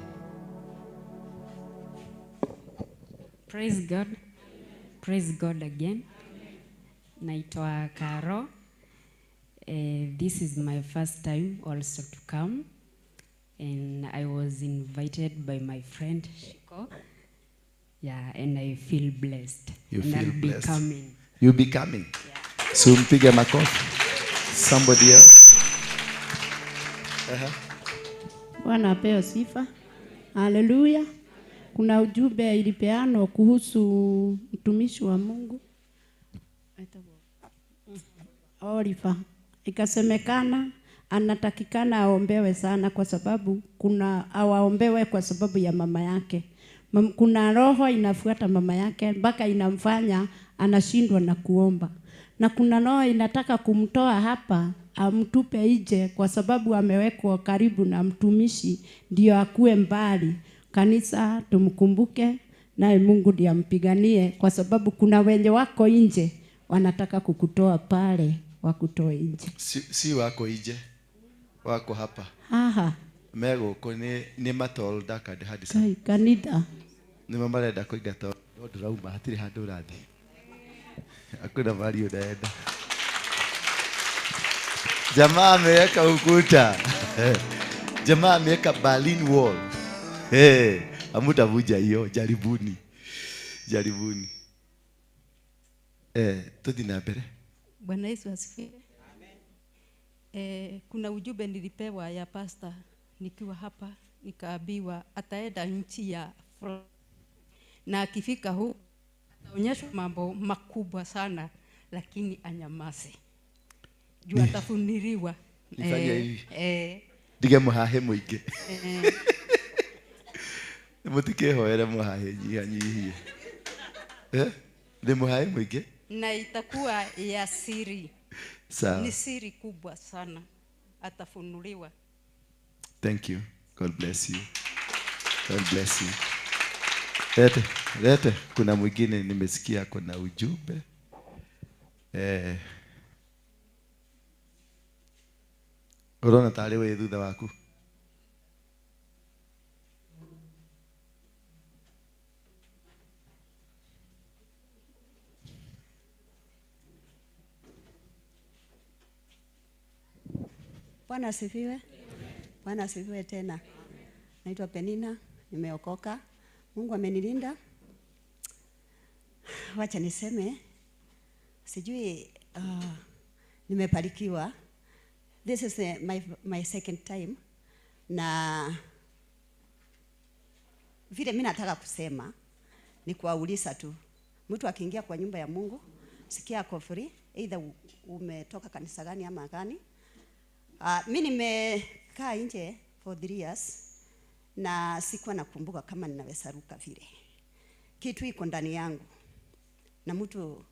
Praise God. Praise God again. Naitwa Karo. This is my first time also to come. And I was invited by my friend Shiko. Yeah, and I feel blessed. You and feel I'll blessed. be coming. You'll be coming. Yeah. So mpige makofi. Somebody else. Uh-huh. Bwana apewe sifa. Haleluya. Kuna ujumbe ilipeanwa kuhusu mtumishi wa Mungu Oliver. Ikasemekana anatakikana aombewe sana kwa sababu kuna awaombewe kwa sababu ya mama yake. Kuna roho inafuata mama yake mpaka inamfanya anashindwa na kuomba. Na kuna roho inataka kumtoa hapa amtupe nje kwa sababu amewekwa karibu na mtumishi ndio akue mbali. Kanisa tumkumbuke naye Mungu ndiye ampiganie kwa sababu kuna wenye wako nje wanataka kukutoa pale wakutoe nje. Si wako nje, wako hapa. Aha. Megũkũ nĩ matolda kandi hadi sa. Kanitha. Nĩ marenda kũingata ndũrauma hatirĩ handũ ũrathiĩ. Hakuna mahali unaenda. Jamaa ameweka ukuta. Jamaa ameweka Berlin Wall. Hey, hamtavuja hiyo, jaribuni. Jaribuni. Tuthi na mbere. Bwana Yesu asifiwe. Amen. Kuna ujumbe nilipewa ya pastor nikiwa hapa, nikaambiwa ataenda nchi ya Florida. Na akifika huko ataonyeshwa mambo makubwa sana, lakini anyamaze. Juu atafuniriwa. Nifanye hivi. Ndige muhahe muingi. Mutikihoere muhahe nyihanyihie. Ni muhahe muingi. Na itakuwa ya siri. Sawa. Ni siri kubwa sana. Atafunuliwa. Thank you. God bless you. God bless you. Lete, lete. Kuna mwingine nimesikia kuna ujumbe. Urona tari we thutha waku. Bwana asifiwe. Bwana asifiwe tena. Naitwa Penina, nimeokoka. Mungu amenilinda. Wacha niseme sijui nimebarikiwa. This is my second time. Na vile mimi nataka kusema ni kuwauliza tu. Mtu akiingia kwa nyumba ya Mungu, sikia ako free, either umetoka kanisa gani ama gani. Mimi nimekaa nje for 3 years na sikuwa nakumbuka kama ninaweza ruka vile. Kitu iko ndani yangu. Na mtu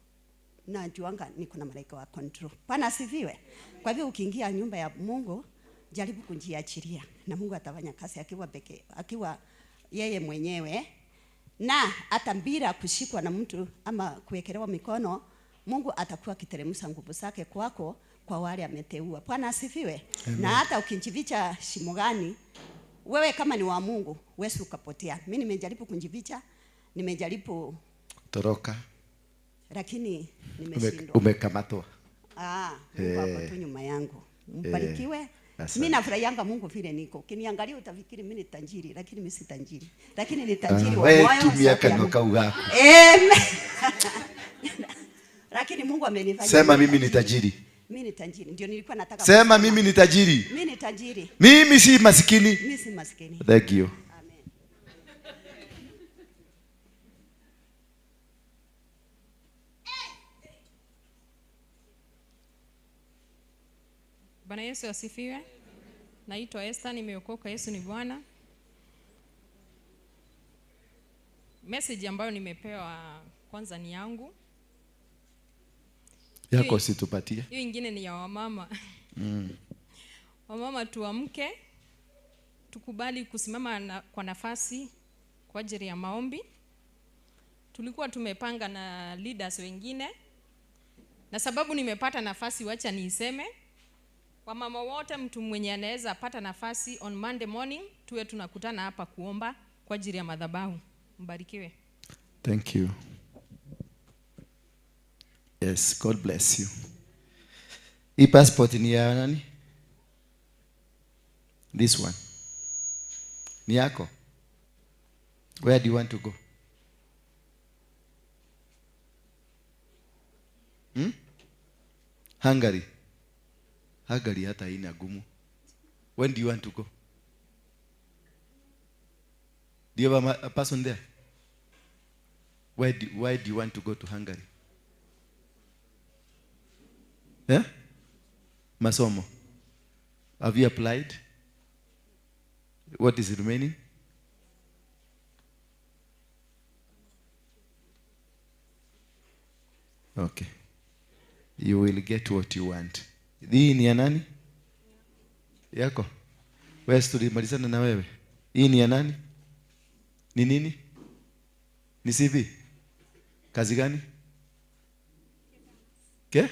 najuanga niko na malaika wa control. Bwana asifiwe. Kwa hivyo ukiingia nyumba ya Mungu, jaribu kujiachilia na Mungu atafanya kazi akiwa peke, akiwa yeye mwenyewe. Na hata bila kushikwa na mtu ama kuwekelewa mikono, Mungu atakuwa akiteremsha nguvu zake kwako kwa wale ameteua. Bwana asifiwe. Na hata ukijificha shimo gani, wewe kama ni wa Mungu, wewe ukapotea. Mimi nimejaribu kujificha, nimejaribu toroka, lakini nimeshindwa. Umekamatwa. Mungu hapo tu nyuma yangu. Mbarikiwe. Mimi nafurahianga Mungu vile niko. Ukiniangalia utafikiri mimi ni tajiri, lakini mimi si tajiri. Lakini ni tajiri wa moyo. Tumia kanwa kau gako. Amen. Lakini Mungu amenifanya. Sema mimi ni tajiri. Mimi ni tajiri. Ndio nilikuwa nataka. Sema mimi ni tajiri. Mimi ni tajiri. Mimi si masikini. Mimi si masikini. Thank you. Amen. Bwana Yesu asifiwe. Naitwa Esther, nimeokoka, Yesu ni Bwana. Message ambayo nimepewa kwanza ni yangu. Yako situpatie. Hiyo ingine ni ya wamama. Wamama tuamke, tukubali kusimama kwa nafasi kwa ajili ya maombi. Tulikuwa tumepanga na leaders wengine. Na sababu nimepata nafasi, wacha niiseme. Wamama wote, mtu mwenye anaweza pata nafasi on Monday morning, tuwe tunakutana hapa kuomba kwa ajili ya madhabahu. Mbarikiwe. Thank you. Yes, God bless you. Hii passport ni ya nani? This one. Ni yako? Where do you want to go? Hungary. Hungary hata haina gumu. When do you want to go? Do you have a person there? Why do you want to go to Hungary? Yeah? Masomo. Have you applied? What is remaining? Okay. You will get what you want. Hii ni ya nani? Yako. Wewe tulimalizana na wewe. Hii ni ya nani? Ni nini? Ni CV? Kazi gani? Ke?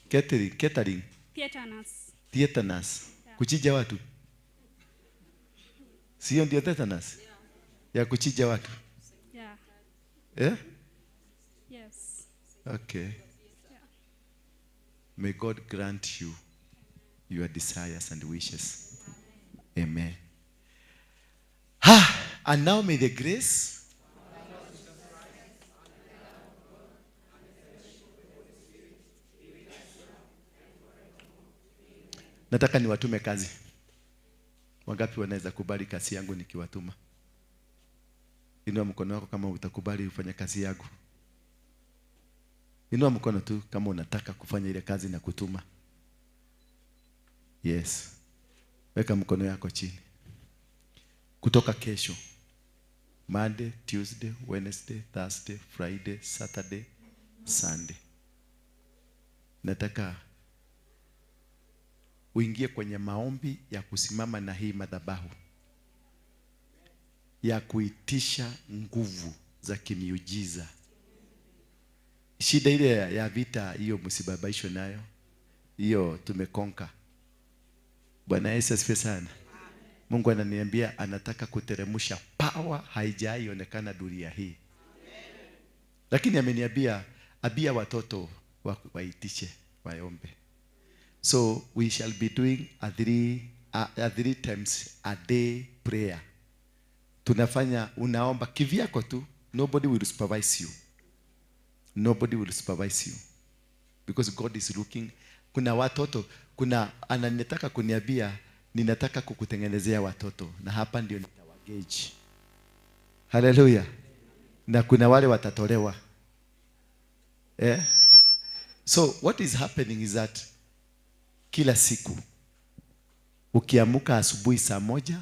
Catering, catering. Tetanus. Tetanus. Yeah. Kuchija watu. Sio ndio tetanus? Yeah. Ya kuchija watu. Yeah. Yeah? Yes. Okay. Yeah. May God grant you your desires and wishes. Amen. Ha! And now may the grace Nataka niwatume kazi. Wangapi wanaweza kubali kazi yangu nikiwatuma? Inua mkono wako kama utakubali ufanye kazi yangu. Inua mkono tu kama unataka kufanya ile kazi na kutuma. Yes. Weka mkono yako chini. Kutoka kesho, Monday, Tuesday, Wednesday, Thursday, Friday, Saturday, Sunday. Nataka uingie kwenye maombi ya kusimama na hii madhabahu ya kuitisha nguvu za kimiujiza. Shida ile ya vita hiyo msibabaishwe nayo. Hiyo tumekonka. Bwana Yesu asifiwe sana. Mungu ananiambia anataka kuteremsha power haijaionekana dunia hii. Lakini ameniambia abia watoto waitishe, waombe. So we shall be doing a three times a day prayer. Tunafanya, unaomba kivyako tu. Nobody will supervise you. Nobody will supervise you. Because God is looking. Kuna watoto, kuna ananitaka kuniambia ninataka kukutengenezea watoto na hapa ndio nitawagage. Hallelujah. Na kuna wale watatolewa. Eh? So what is happening is that kila siku ukiamuka asubuhi 1:00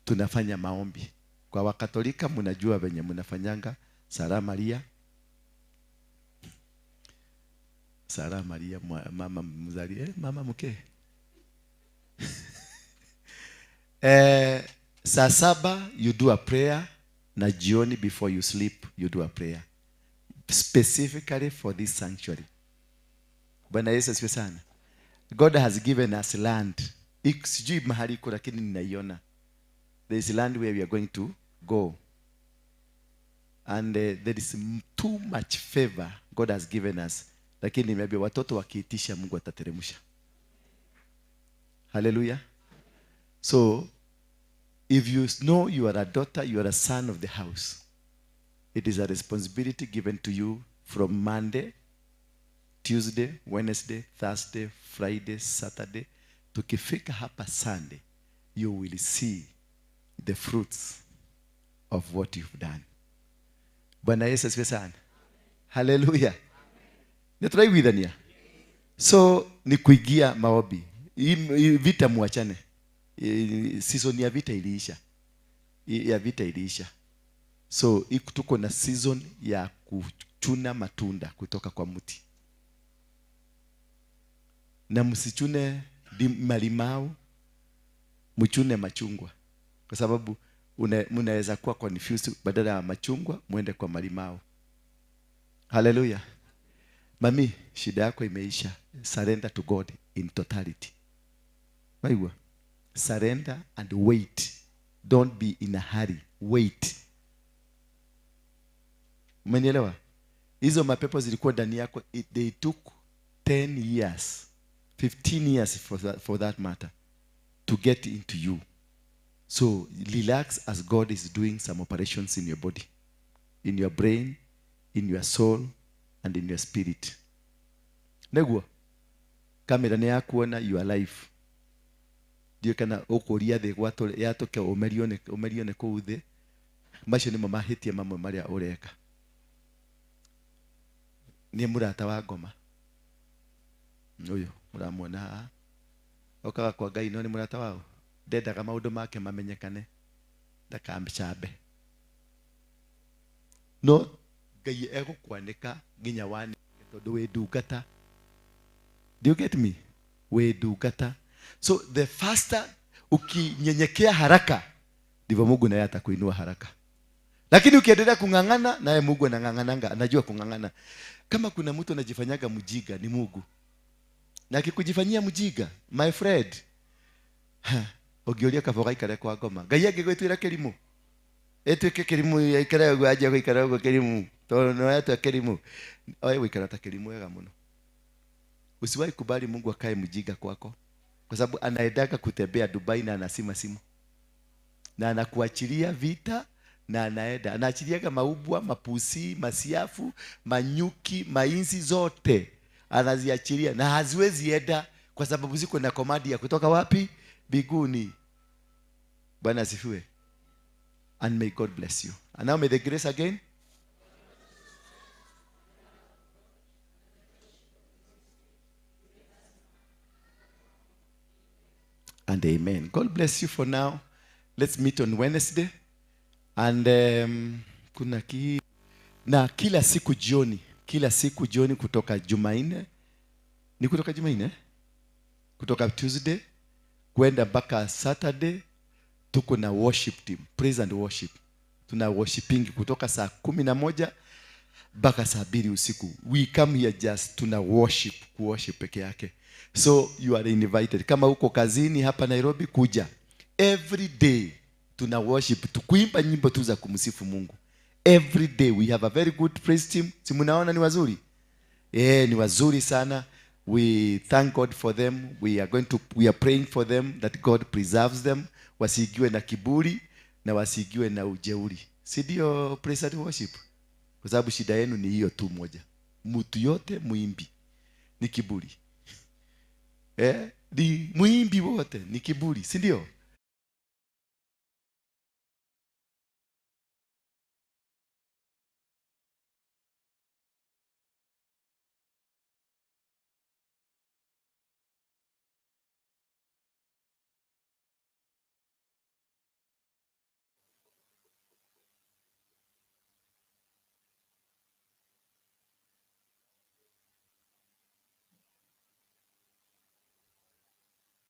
tunafanya maombi. Kwa Wakatolika mnajua venye mnafanyanga Sala Maria. Sala Maria mama mzali, mama mke. 7:00 you do a prayer, na jioni before you sleep you do a prayer specifically for this sanctuary. Bwana Yesu asifiwe sana. God has given us land. Sijui mahali iko lakini ninaiona. There is land where we are going to go. And there is too much favor God has given us. Lakini maybe watoto wakiitisha Mungu atateremsha. Hallelujah. So if you know you are a daughter, you are a son of the house. It is a responsibility given to you from Monday, Tuesday, Wednesday, Thursday, Friday, Saturday. Tukifika hapa Sunday, you will see the fruits of what you've done. Bwana Yesu asifiwe sana. Hallelujah. Nituraiguithania. So ni kuingia maombi. Vita muachane. Season ya vita iliisha. Ya vita iliisha. So tuko na season ya kuchuna matunda kutoka kwa mti. Na msichune malimau, mchune machungwa. Kwa sababu mnaweza kuwa confused, badala ya machungwa muende kwa malimau. Hallelujah. Mami, shida yako imeisha. Surrender to God in totality. Waigua? Surrender and wait. Don't be in a hurry. Wait. Umenielewa? Hizo mapepo zilikuwa ndani yako, they took 10 years, 15 years for that matter, to get into you. So relax as God is doing some operations in your body, in your brain, in your soul, and in your spirit. Neguo, kamera ni yakuona your life. Ndiyo kana ukuria thi yatoke umerione kuu thi. Macio nimo mahitia mamwe maria ureka. Ni murata wa ngoma. Uyu muramuona haha. Okaga kwa Ngai no ni murata wao. Ndendaga maundu make mamenyekane. Ndakamcambe. No Ngai egukwanika nginya wanike tondu wi ndungata. Do you get me? Wi ndungata. So the faster ukinyenyekea haraka ndivyo Mungu naye atakuinua haraka. Lakini ukiendelea kung'ang'ana naye Mungu anang'ang'ananga, anajua kung'ang'ana. Kama kuna mtu anajifanyaga mjiga ni Mungu. Na akikujifanyia mjiga, my friend, ũngĩũria kaba gaikare kwa ngoma. Ngai angĩgwĩtuĩra kĩrimũ. Ĩtuĩke kĩrimũ aikare ũguo anjie gũikara ũguo kĩrimũ. Tondũ no yatua kĩrimũ. Oe gũikara ta kĩrimũ wega mũno. Usiwahi kubali Mungu akae mjiga kwako. Kwa sababu anaendaga kutembea Dubai na anasima simu. Na anakuachilia vita na anaenda. Anaachiliaga maubwa, mapusi, masiafu, manyuki, mainzi zote. Anaziachilia na haziwezi enda kwa sababu ziko na komandi ya kutoka wapi? Biguni. Bwana asifiwe. And may God bless you. And now may the grace again. And amen. God bless you for now. Let's meet on Wednesday. And kuna na kila siku jioni, kila siku jioni kutoka Jumanne. Ni kutoka Jumanne? Kutoka Tuesday kwenda mpaka Saturday tuko na worship team, praise and worship. Tuna worshiping kutoka saa 11 mpaka saa 2 usiku. We come here just tuna worship, kuworship peke yake. So you are invited. Kama uko kazini hapa Nairobi kuja. Every day tuna worship, tukuimba nyimbo tu za kumsifu Mungu. Every day we have a very good praise team. Si mnaona ni wazuri? Ni wazuri sana. We thank God for them. We are praying for them that God preserves them. Wasiigiwe na kiburi na wasiigiwe na ujeuri. Si ndio praise and worship? Kwa sababu shida yenu ni hiyo tu moja. Mtu yote muimbi ni kiburi. Ni muimbi wote ni kiburi, si ndio?